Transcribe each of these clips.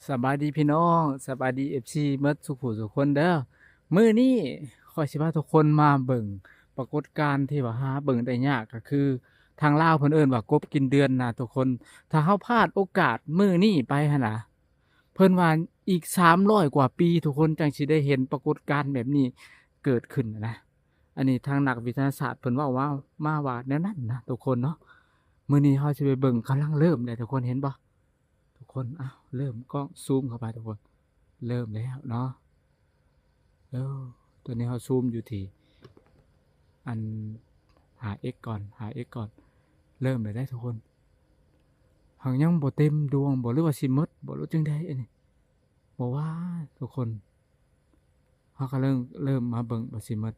ສະບາຍດີພີ່ນ້ອງ ສະບາຍດີເອັຟຊີໝົດສູ່ຜູ້ສູ່ຄົນເດີ້. ມື້ນີ້ຂ້ອຍຊິພາທຸກຄົນມາເບິ່ງປາກົດການທີ່ວ່າຫາເບິ່ງໄດ້ຍາກ ກໍຄືທາງລາວເພິ່ນເອີ້ນວ່າກົບກິນເດືອນນະທຸກຄົນ. ຖ້າເຮົາພາດໂອກາດມື້ນີ້ໄປຫັ້ນນະ ເພິ່ນວ່າອີກສາມຮ້ອຍກວ່າປີ ທຸກຄົນຈັ່ງຊິໄດ້ເຫັນປາກົດການແບບນີ້ເກີດຂຶ້ນນະ. ອັນນີ້ທາງນັກວິທະຍາສາດເພິ່ນເວົ້າມາ ມາວ່າແນວນັ້ນນະທຸກຄົນເນາະ. ມື້ນີ້ເຮົາຊິໄປເບິ່ງ ກຳລັງເລີ່ມແລ້ວ ທຸກຄົນເຫັນບໍ່? ທຸກຄົນ ອ້າວ ເລີ່ມ ກ້ອງຊູມເຂົ້າໄປທຸກຄົນ ເລີ່ມແລ້ວເນາະ. ເອີ ຕອນນີ້ເຮົາຊູມຢູ່ທີ່ອັນ ຫ້າເອັກ ກ່ອນ ຫ້າເອັກ ກ່ອນ. ເລີ່ມແລ້ວເດ້ທຸກຄົນ ຫາກຍັງບໍ່ເຕັມດວງບໍ່ ຫຼືວ່າຊິໝົດບໍ່ ຫຼືຈັ່ງໃດອັນນີ້ ບໍ່ວ່າທຸກຄົນ ເຮົາກໍເລີ່ມ ເລີ່ມມາເບິ່ງວ່າຊິໝົດ.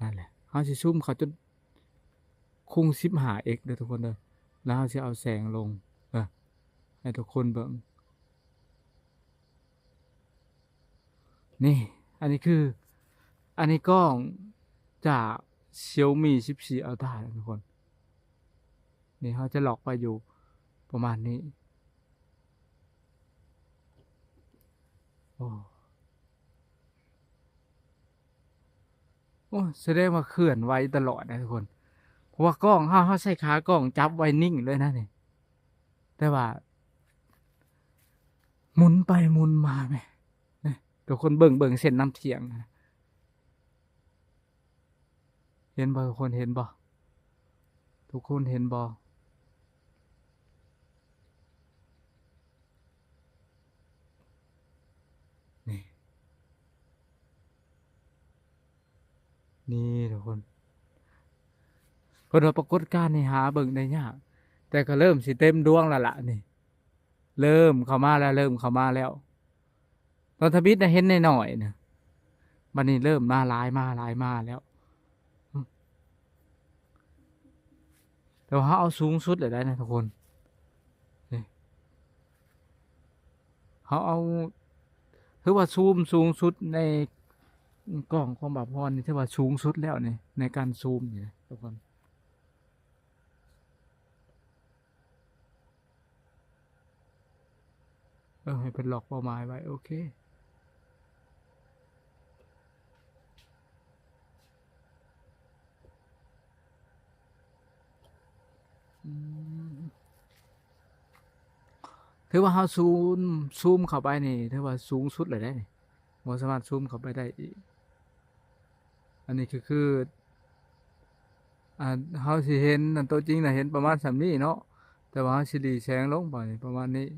ນັ້ນແຫຼະ ເຮົາຊິຊູມເຂົ້າຈົນຄຸງສິບຫ້າເອັກເດີ້ທຸກຄົນເດີ້ ແລ້ວເຮົາຊິເອົາແສງລົງ ເອີ ໃຫ້ທຸກຄົນເບິ່ງ. ນີ້ ອັນນີ້ຄື ອັນນີ້ກ້ອງຈາກ Xiaomi ສິບສີ່ Ultra ນະທຸກຄົນ. ນີ້ເຮົາຈະລັອກໄວ້ຢູ່ປະມານນີ້. ໂອ້ ໂອ້ ສະແດງວ່າເຄື່ອນໄຫວຕະຫຼອດນະທຸກຄົນ ເພາະວ່າກ້ອງເຮົາ ເຮົາໃຊ້ຂາກ້ອງຈັບໄວ້ນິ່ງເລີຍນະນີ້ ແຕ່ວ່າໝູນໄປໝູນມາແມ ນີ້ ທຸກຄົນເບິ່ງ ເບິ່ງເສັ້ນນຳທ່ຽງນະ. ເຫັນບໍ່ທຸກຄົນ ເຫັນບໍ່? ທຸກຄົນເຫັນບໍ່? ນີ້ ນີ້ທຸກຄົນ ເພິ່ນວ່າປາກົດການນີ້ຫາເບິ່ງໄດ້ຍາກ ແຕ່ກໍເລີ່ມຊິເຕັມດວງແລ້ວລະນີ້. ເລີ່ມເຂົ້າມາແລ້ວ ເລີ່ມເຂົ້າມາແລ້ວ. ຕອນທຳອິດນະເຫັນນ້ອຍໆນະ ບັດນີ້ເລີ່ມມາຫຼາຍ ມາຫຼາຍ ມາແລ້ວ. ແຕ່ວ່າເຮົາເອົາສູງສຸດແລ້ວໄດ໋ນະທຸກຄົນ ນີ້ ເຮົາເອົາ ຖືວ່າຊູມສູງສຸດໃນກ້ອງຂອງບ່າວພອນນີ້ ຖືວ່າສູງສຸດແລ້ວນີ້ ໃນການຊູມນີ້ນະທຸກຄົນ. ເອີ ໃຫ້ເພິ່ນລັອກເປົ້າໝາຍໄວ້ ໂອເຄ. ອືມ ຖືວ່າເຮົາຊູມ ຊູມເຂົ້າໄປນີ້ ຖືວ່າສູງສຸດແລ້ວເດ້ນີ້ ບໍ່ສາມາດຊູມເຂົ້າໄປໄດ້ອີກ. ອັນນີ້ຄື ຄື ອ່າ ເຮົາຊິເຫັນອັນໂຕຈິງນະ ເຫັນປະມານສ່ຳນີ້ເນາະ ແຕ່ວ່າເຮົາຊິຫຼີແສງລົງໄປປະມານນີ້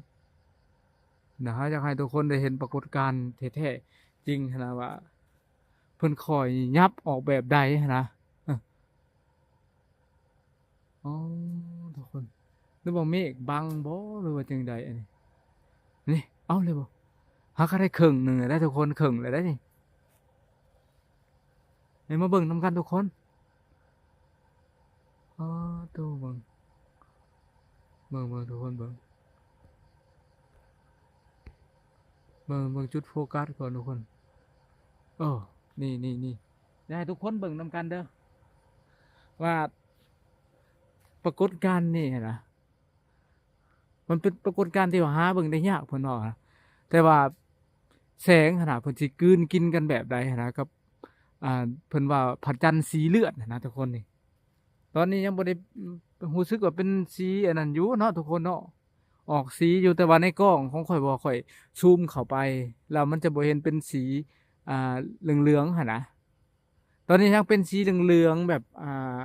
ນະ. ເຮົາຢາກໃຫ້ທຸກຄົນໄດ້ເຫັນປາກົດການແທ້ໆຈິງຫັ້ນນະ ວ່າເພິ່ນຄ່ອຍຫຍັບອອກແບບໃດຫັ້ນນະ. ອໍ ທຸກຄົນ ຫຼືວ່າເມກບັງບໍ ຫຼືວ່າຈັ່ງໃດອັນນີ້? ນີ້ ເອົາເລີຍບໍ? ຫາກະໄດ້ເຄິ່ງໜຶ່ງແລ້ວທຸກຄົນ ເຄິ່ງແລ້ວໄດ໋ນີ້. ໃຫ້ມາເບິ່ງນຳກັນທຸກຄົນ. ອໍ ໂຕ ເບິ່ງ ເບິ່ງ ເບິ່ງທຸກຄົນເບິ່ງ ເບິ່ງ ເບິ່ງຈຸດໂຟກັສກ່ອນທຸກຄົນ. ໂອ້ ນີ້ ນີ້ ນີ້ ຢາກໃຫ້ທຸກຄົນເບິ່ງນຳກັນເດີ້ ວ່າປາກົດການນີ້ຫັ້ນນະ ມັນເປັນປາກົດການທີ່ວ່າຫາເບິ່ງໄດ້ຍາກ ເພິ່ນເວົ້ານະ. ແຕ່ວ່າແສງຫັ້ນນະ ເພິ່ນຊິກືນກິນກັນແບບໃດຫັ້ນນະ ກັບ ອ່າ ເພິ່ນວ່າພະຈັນສີເລືອດຫັ້ນນະທຸກຄົນນີ້. ຕອນນີ້ຍັງບໍ່ໄດ້ ຮູ້ສຶກວ່າເປັນສີອັນນັ້ນຢູ່ເນາະທຸກຄົນເນາະ ອອກສີຢູ່ ແຕ່ວ່າໃນກ້ອງຂອງຂ້ອຍ ວ່າຂ້ອຍຊູມເຂົ້າໄປ ແລ້ວມັນຈະບໍ່ເຫັນເປັນສີ ອ່າ ເຫຼືອງໆຫັ້ນນະ. ຕອນນີ້ຍັງເປັນສີເຫຼືອງໆ ແບບ ອ່າ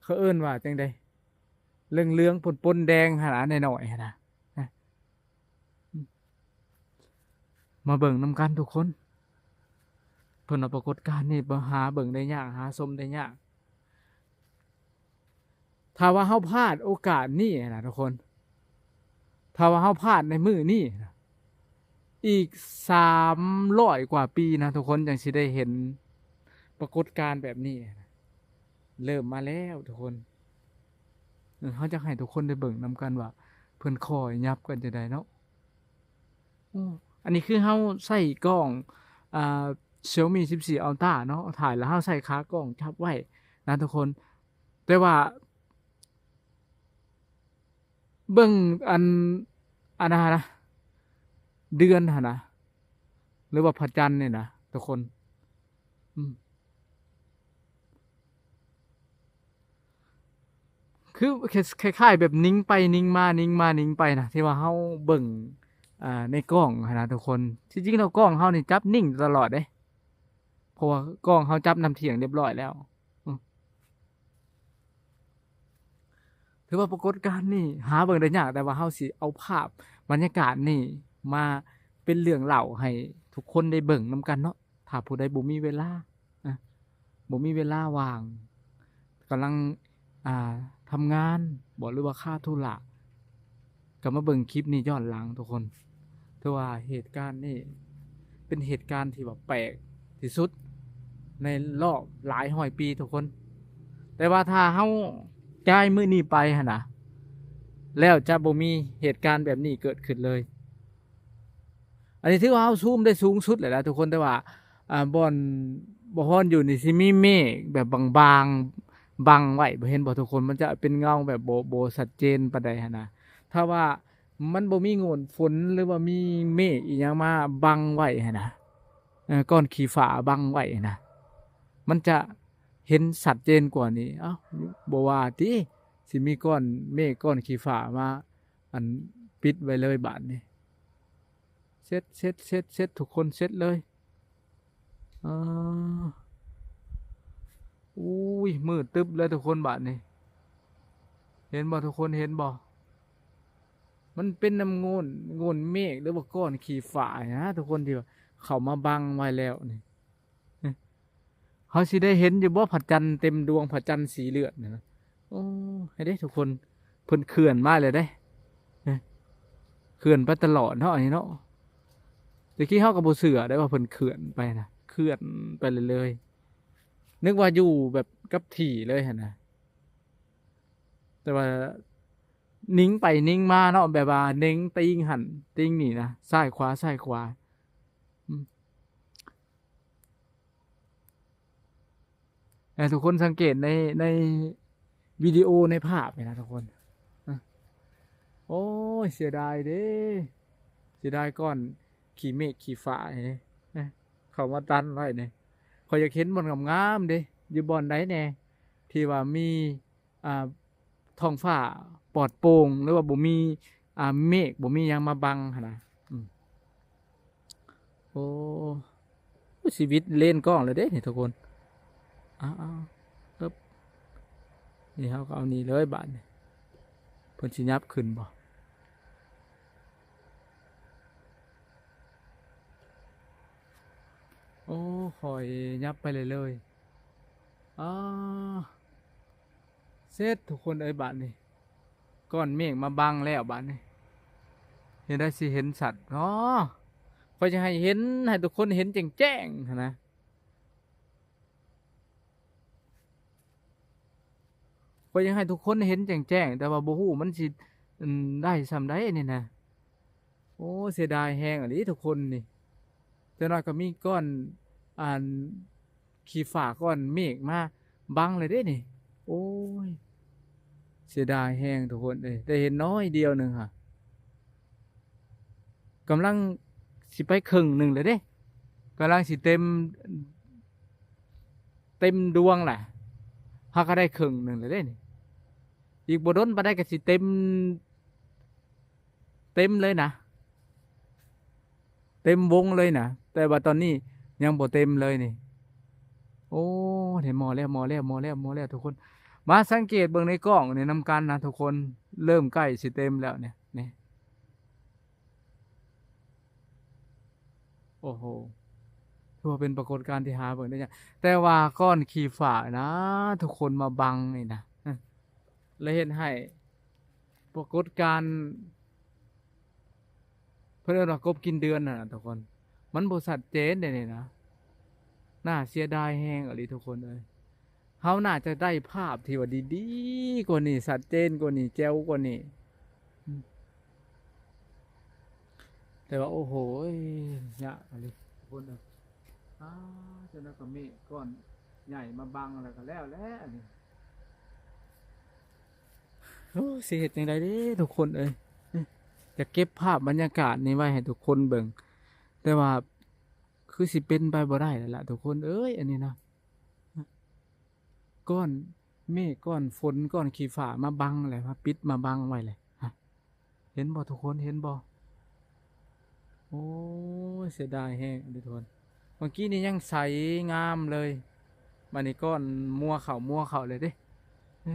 ເຂົາເອີ້ນວ່າຈັ່ງໃດ ເຫຼືອງໆ ປົນໆ ແດງຫັ້ນນະ ນ້ອຍໆຫັ້ນນະ. ມາເບິ່ງນຳກັນທຸກຄົນ ເພິ່ນວ່າປາກົດການນີ້ ຫາເບິ່ງໄດ້ຍາກ ຫາຊົມໄດ້ຍາກ. ຖ້າວ່າເຮົາພາດໂອກາດນີ້ນະທຸກຄົນ ຖ້າວ່າເຮົາພາດໃນມື້ນີ້ນະ ອີກສາມຮ້ອຍກວ່າປີນະທຸກຄົນ ຈັ່ງຊິໄດ້ເຫັນປາກົດການແບບນີ້. ເລີ່ມມາແລ້ວທຸກຄົນ ເຮົາຢາກໃຫ້ທຸກຄົນໄດ້ເບິ່ງນຳກັນວ່າເພິ່ນຄ່ອຍຫຍັບກັນຈັ່ງໃດເນາະ. ໂອ້ ອັນນີ້ຄືເຮົາໃຊ້ກ້ອງ ອ່າ Xiaomi ສິບສີ່ Ultra ເນາະ ຖ່າຍແລ້ວເຮົາໃຊ້ຂາກ້ອງຈັບໄວ້ນະທຸກຄົນ. ແຕ່ວ່າເບິ່ງອັນ ອັນນັ້ນນະ ເດືອນຫັ້ນນະ ຫຼືວ່າພະຈັນນີ້ນະທຸກຄົນ. ອືມ ຄືຄ້າຍໆແບບນິ່ງໄປນິ່ງມາ ນິ່ງມານິ່ງໄປນະ ທີ່ວ່າເຮົາເບິ່ງ ອ່າ ໃນກ້ອງຫັ້ນນະທຸກຄົນ. ທີ່ຈິງແລ້ວກ້ອງເຮົານີ້ຈັບນິ່ງຕະຫຼອດເດ້ ເພາະວ່າກ້ອງເຮົາຈັບນຳທ່ຽງຮຽບຮ້ອຍແລ້ວ. ອືມ ຖືວ່າປາກົດການນີ້ຫາເບິ່ງໄດ້ຍາກ, ແຕ່ວ່າເຮົາຊິເອົາພາບບັນຍາກາດນີ້ມາເປັນເລື່ອງເລົ່າໃຫ້ທຸກຄົນໄດ້ເບິ່ງນຳກັນເນາະ. ຖ້າຜູ້ໃດບໍ່ມີເວລາ ອະ ບໍ່ມີເວລາວ່າງ ກຳລັງ ອ່າ ທຳງານບໍ ຫຼືວ່າຄາທຸລະ ກໍມາເບິ່ງຄລິບນີ້ຍ້ອນຫຼັງທຸກຄົນ. ຖືວ່າເຫດການນີ້ເປັນເຫດການທີ່ວ່າແປກທີ່ສຸດໃນລອບຫຼາຍຮ້ອຍປີທຸກຄົນ. ແຕ່ວ່າຖ້າເຮົາຈາຍມື້ນີ້ໄປຫັ້ນນະ ແລ້ວຈະບໍ່ມີເຫດການແບບນີ້ເກີດຂຶ້ນເລີຍ. ອັນນີ້ຖືວ່າເຮົາຊູມໄດ້ສູງສຸດແລ້ວນະທຸກຄົນ, ແຕ່ວ່າ ອ່າ ບ່ອນ ບ່ອນຢູ່ນີ້ຊິມີເມກແບບບາງໆບັງໄວ້ ເຫັນບໍ່ທຸກຄົນ? ມັນຈະເປັນເງົາແບບບໍ່ ບໍ່ຊັດເຈນປານໃດຫັ້ນນະ. ຖ້າວ່າມັນບໍ່ມີໂງ່ນຝົນ ຫຼືວ່າມີເມກອີ່ຫຍັງມາບັງໄວ້ຫັ້ນນະ ເອີ ກ້ອນຂີ້ຟ້າບັງໄວ້ຫັ້ນນະ ມັນຈະເຫັນຊັດເຈນກວ່ານີ້. ເອົ້າ ບໍ່ວ່າຕິ ຊິມີກ້ອນເມກ ກ້ອນຂີ້ຟ້າມາ ອັນ ປິດໄວ້ເລີຍບາດນີ້. ເຊັດ ເຊັດ ເຊັດ ເຊັດ ທຸກຄົນ ເຊັດເລີຍ. ອາ ອຸ້ຍ ມືດຕຶບເລີຍທຸກຄົນບາດນີ້. ເຫັນບໍ່ທຸກຄົນ ເຫັນບໍ່? ມັນເປັນນຳໂງ່ນ ໂງ່ນເມກ ຫຼືວ່າກ້ອນຂີ້ຟ້ານະທຸກຄົນ ທີ່ວ່າເຂົ້າມາບັງໄວ້ແລ້ວນີ້. ເຮົາຊິໄດ້ເຫັນຢູ່ບໍ່ ພະຈັນເຕັມດວງ ພະຈັນສີເລືອດນະ? ໂອ້ ໃຫ້ເດ້ທຸກຄົນ ເພິ່ນເຄື່ອນມາແລ້ວເດ້ ເຄື່ອນໄປຕະຫຼອດເນາະ ອັນນີ້ເນາະ. ແຕ່ກີ້ເຮົາກໍບໍ່ເຊື່ອໄດ້ວ່າເພິ່ນເຄື່ອນໄປນະ ເຄື່ອນໄປເລື້ອຍໆ ນຶກວ່າຢູ່ແບບກັບທີ່ເລີຍຫັ້ນນະ. ແຕ່ວ່ານິ່ງໄປນິ່ງມາເນາະ ແບບວ່າເນັ່ງຕີງຫັ້ນຕີງນີ້ນະ ຊ້າຍຂວາ ຊ້າຍຂວາ. ອືມ ໃຫ້ທຸກຄົນສັງເກດໃນ ໃນວິດີໂອ ໃນພາບນີ້ນະທຸກຄົນ. ໂອ້ຍ ເສຍດາຍເດ້ ເສຍດາຍກ້ອນຂີ້ເມກຂີ້ຟ້ານີ້ ເຂົ້າມາຕັນໄວ້ນີ້. ຂ້ອຍຢາກເຫັນບ່ອນງາມໆເດ້ ຢູ່ບ່ອນໃດແດ່ ທີ່ວ່າມີ ອ່າ ທ້ອງຟ້າປອດໂປ່ງ ຫຼືວ່າບໍ່ມີ ອ່າ ເມກ ບໍ່ມີຫຍັງມາບັງຫັ້ນນະ. ອືມ ໂອ້ ຊີວິດເລນກ້ອງແລ້ວເດ້ນີ້ທຸກຄົນ. ອ້າວ ເອີບ ນີ້ເຮົາກໍເອົານີ້ເລີຍບາດນີ້. ເພິ່ນຊິຫຍັບຂຶ້ນບໍ່? ໂອ້ ຂ້ອຍຫຍັບໄປເລື້ອຍໆ. ອ້າ ເສັດທຸກຄົນເອີຍ ບາດນີ້ ກ້ອນເມກມາບັງແລ້ວບາດນີ້. ເຮັດໃດຊິເຫັນຊັດເນາະ? ຂ້ອຍຈະໃຫ້ເຫັນ ໃຫ້ທຸກຄົນເຫັນແຈ້ງໆຫັ້ນນະ. ຂ້ອຍຢາກໃຫ້ທຸກຄົນເຫັນແຈ້ງໆ ແຕ່ວ່າບໍ່ຮູ້ມັນຊິ ອັນ ໄດ້ຊ່ຳໃດນີ້ນະ. ໂອ້ ເສຍດາຍແຮງອີ່ຫຼີທຸກຄົນນີ້. ຈັກໜ້ອຍກໍມີກ້ອນ ອັນ ຂີ້ຟ້າ ກ້ອນເມກມາບັງເລີຍເດ້ນີ້. ໂອ້ຍ ເສຍດາຍແຮງທຸກຄົນເອີຍ ໄດ້ເຫັນໜ້ອຍດຽວໜຶ່ງຫັ້ນ. ກຳລັງຊິໄປເຄິ່ງໜຶ່ງແລ້ວເດ້ ກຳລັງຊິເຕັມ ເຕັມດວງແຫຼະ. ເຮົາກໍໄດ້ເຄິ່ງໜຶ່ງແລ້ວເດ້ນີ້ ອີກບໍ່ດົນປານໃດກໍຊິເຕັມ ເຕັມເລີຍນະ ເຕັມວົງເລີຍນະ. ແຕ່ວ່າຕອນນີ້ຍັງບໍ່ເຕັມເລີຍນີ້. ໂອ້ ເຫັນໝໍ້ແລ້ວ ໝໍ້ແລ້ວ ໝໍ້ແລ້ວ ໝໍ້ແລ້ວທຸກຄົນ. ມາສັງເກດເບິ່ງໃນກ້ອງນີ້ນຳກັນນະທຸກຄົນ ເລີ່ມໃກ້ຊິເຕັມແລ້ວນີ້ ນີ້. ໂອ້ໂຫ ຖືວ່າເປັນປາກົດການທີ່ຫາເບິ່ງໄດ້ຍາກ. ແຕ່ວ່າກ້ອນຂີ້ຟ້ານະ ທຸກຄົນມາບັງນີ້ນະ ເອີ ແລະເຮັດໃຫ້ປາກົດການ ເພິ່ນເອີ້ນວ່າກົບກິນເດືອນຫັ້ນນະທຸກຄົນ ມັນບໍ່ຊັດເຈນເດ້ນີ້ນະ. ໜ້າເສຍດາຍແຮງອີ່ຫຼີທຸກຄົນເອີຍ. ເຮົາໜ້າຈະໄດ້ພາບທີ່ວ່າດີໆກວ່ານີ້ ຊັດເຈນກວ່ານີ້ ແຈ່ວກວ່ານີ້. ອືມ ແຕ່ວ່າ ໂອ້ໂຫ ຍາກອີ່ຫຼີທຸກຄົນເອີຍ. ອ້າ ເຈົ້ານະກະເມກກ້ອນໃຫຍ່ມາບັງແລ້ວກໍແລ້ວແຫຼະອັນນີ້. ໂອ້ ຊິເຮັດຈັ່ງໃດເດ້ທຸກຄົນເອີຍ. ຈະເກັບພາບບັນຍາກາດນີ້ໄວ້ໃຫ້ທຸກຄົນເບິ່ງ ແຕ່ວ່າຄືຊິເປັນໄປບໍ່ໄດ້ແລ້ວລະທຸກຄົນເອີຍ ອັນນີ້ນະ ກ້ອນເມກ ກ້ອນຝົນ ກ້ອນຂີ້ຟ້າມາບັງແລ້ວ ມາປິດມາບັງໄວ້ແລ້ວ ຮະ ເຫັນບໍ່ທຸກຄົນ ເຫັນບໍ່? ໂອ້ຍ ເສຍດາຍແຮງເດ້ທຸກຄົນ ເມື່ອກີ້ນີ້ຍັງໃສງາມເລີຍ ບາດນີ້ກ້ອນມົວເຂົ້າ ມົວເຂົ້າເລີຍເດ້ ເອີ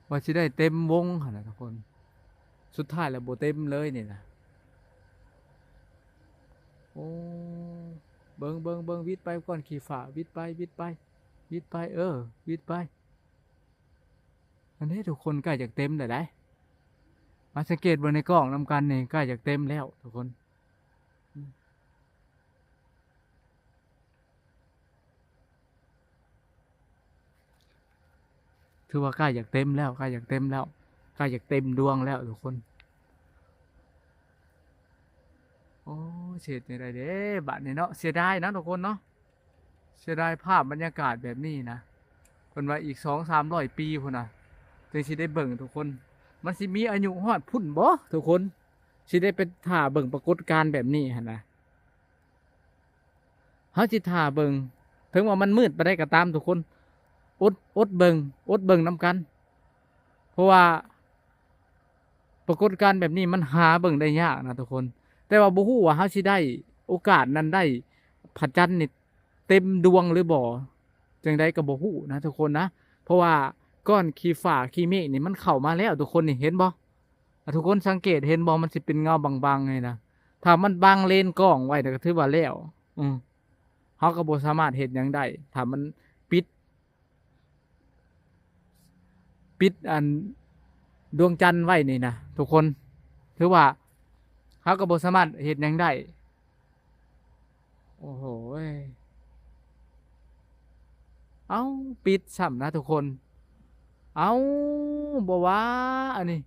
ວ່າຊິໄດ້ເຕັມວົງຫັ້ນນະທຸກຄົນ ສຸດທ້າຍແລ້ວບໍ່ເຕັມເລີຍນີ້ນະ ໂອ້ ເບິ່ງ ເບິ່ງ ເບິ່ງ ວິດໄປ ກ້ອນຂີ້ຟ້າ ວິດໄປ ວິດໄປ ວິດໄປ ເອີ ວິດໄປ ອັນນີ້ທຸກຄົນ ໃກ້ຈະເຕັມແລ້ວໃດ໋ ມາສັງເກດເບິ່ງໃນກ້ອງນຳກັນນີ້ ໃກ້ຈະເຕັມແລ້ວທຸກຄົນ ອືມ ຖືວ່າໃກ້ຈະເຕັມແລ້ວ ໃກ້ຈະເຕັມແລ້ວ ໃກ້ຈະເຕັມດວງແລ້ວທຸກຄົນ ໂອ້ຍ ຊິເຮັດຈັ່ງໃດເດ້ບາດນີ້ເນາະ ເສຍດາຍເນາະທຸກຄົນເນາະ ເສຍດາຍພາບບັນຍາກາດແບບນີ້ນະ ເພິ່ນວ່າອີກສອງສາມຮ້ອຍປີພຸ້ນນະ ຈຶ່ງຊິໄດ້ເບິ່ງທຸກຄົນ ມັນຊິມີອາຍຸຮອດພຸ້ນບໍ່ທຸກຄົນ ຊິໄດ້ໄປຖ້າເບິ່ງປາກົດການແບບນີ້ຫັ້ນນະ ເຮົາຊິຖ້າເບິ່ງ ເຖິງວ່າມັນມືດປານໃດກໍຕາມທຸກຄົນ ອົດ ອົດເບິ່ງ ອົດເບິ່ງນຳກັນ ເພາະວ່າປາກົດການແບບນີ້ມັນຫາເບິ່ງໄດ້ຍາກນະທຸກຄົນ ແຕ່ວ່າບໍ່ຮູ້ວ່າເຮົາຊິໄດ້ໂອກາດນັ້ນ ໄດ້ພະຈັນນີ້ເຕັມດວງຫຼືບໍ່ ຈັ່ງໃດກໍບໍ່ຮູ້ນະທຸກຄົນນະ ເພາະວ່າກ້ອນຂີ້ຟ້າຂີ້ເມກນີ້ມັນເຂົ້າມາແລ້ວທຸກຄົນນີ້ ເຫັນບໍ່? ອ່າ ທຸກຄົນສັງເກດເຫັນບໍ່? ມັນຊິເປັນເງົາບາງໆນີ້ນະ ຖ້າມັນບັງເລນກ້ອງໄວ້ນະ ກໍຖືວ່າແລ້ວ ອືມ ເຮົາກໍບໍ່ສາມາດເຮັດຫຍັງໄດ້ ຖ້າມັນປິດ ປິດອັນດວງຈັນໄວ້ນີ້ນະທຸກຄົນ ຖືວ່າເຮົາກໍບໍ່ສາມາດເຮັດຫຍັງໄດ້. ໂອ້ໂຫ ເອົ້າ ປິດຊ້ຳນະທຸກຄົນ ເອົ້າ ບໍ່ວ່າອັນນີ້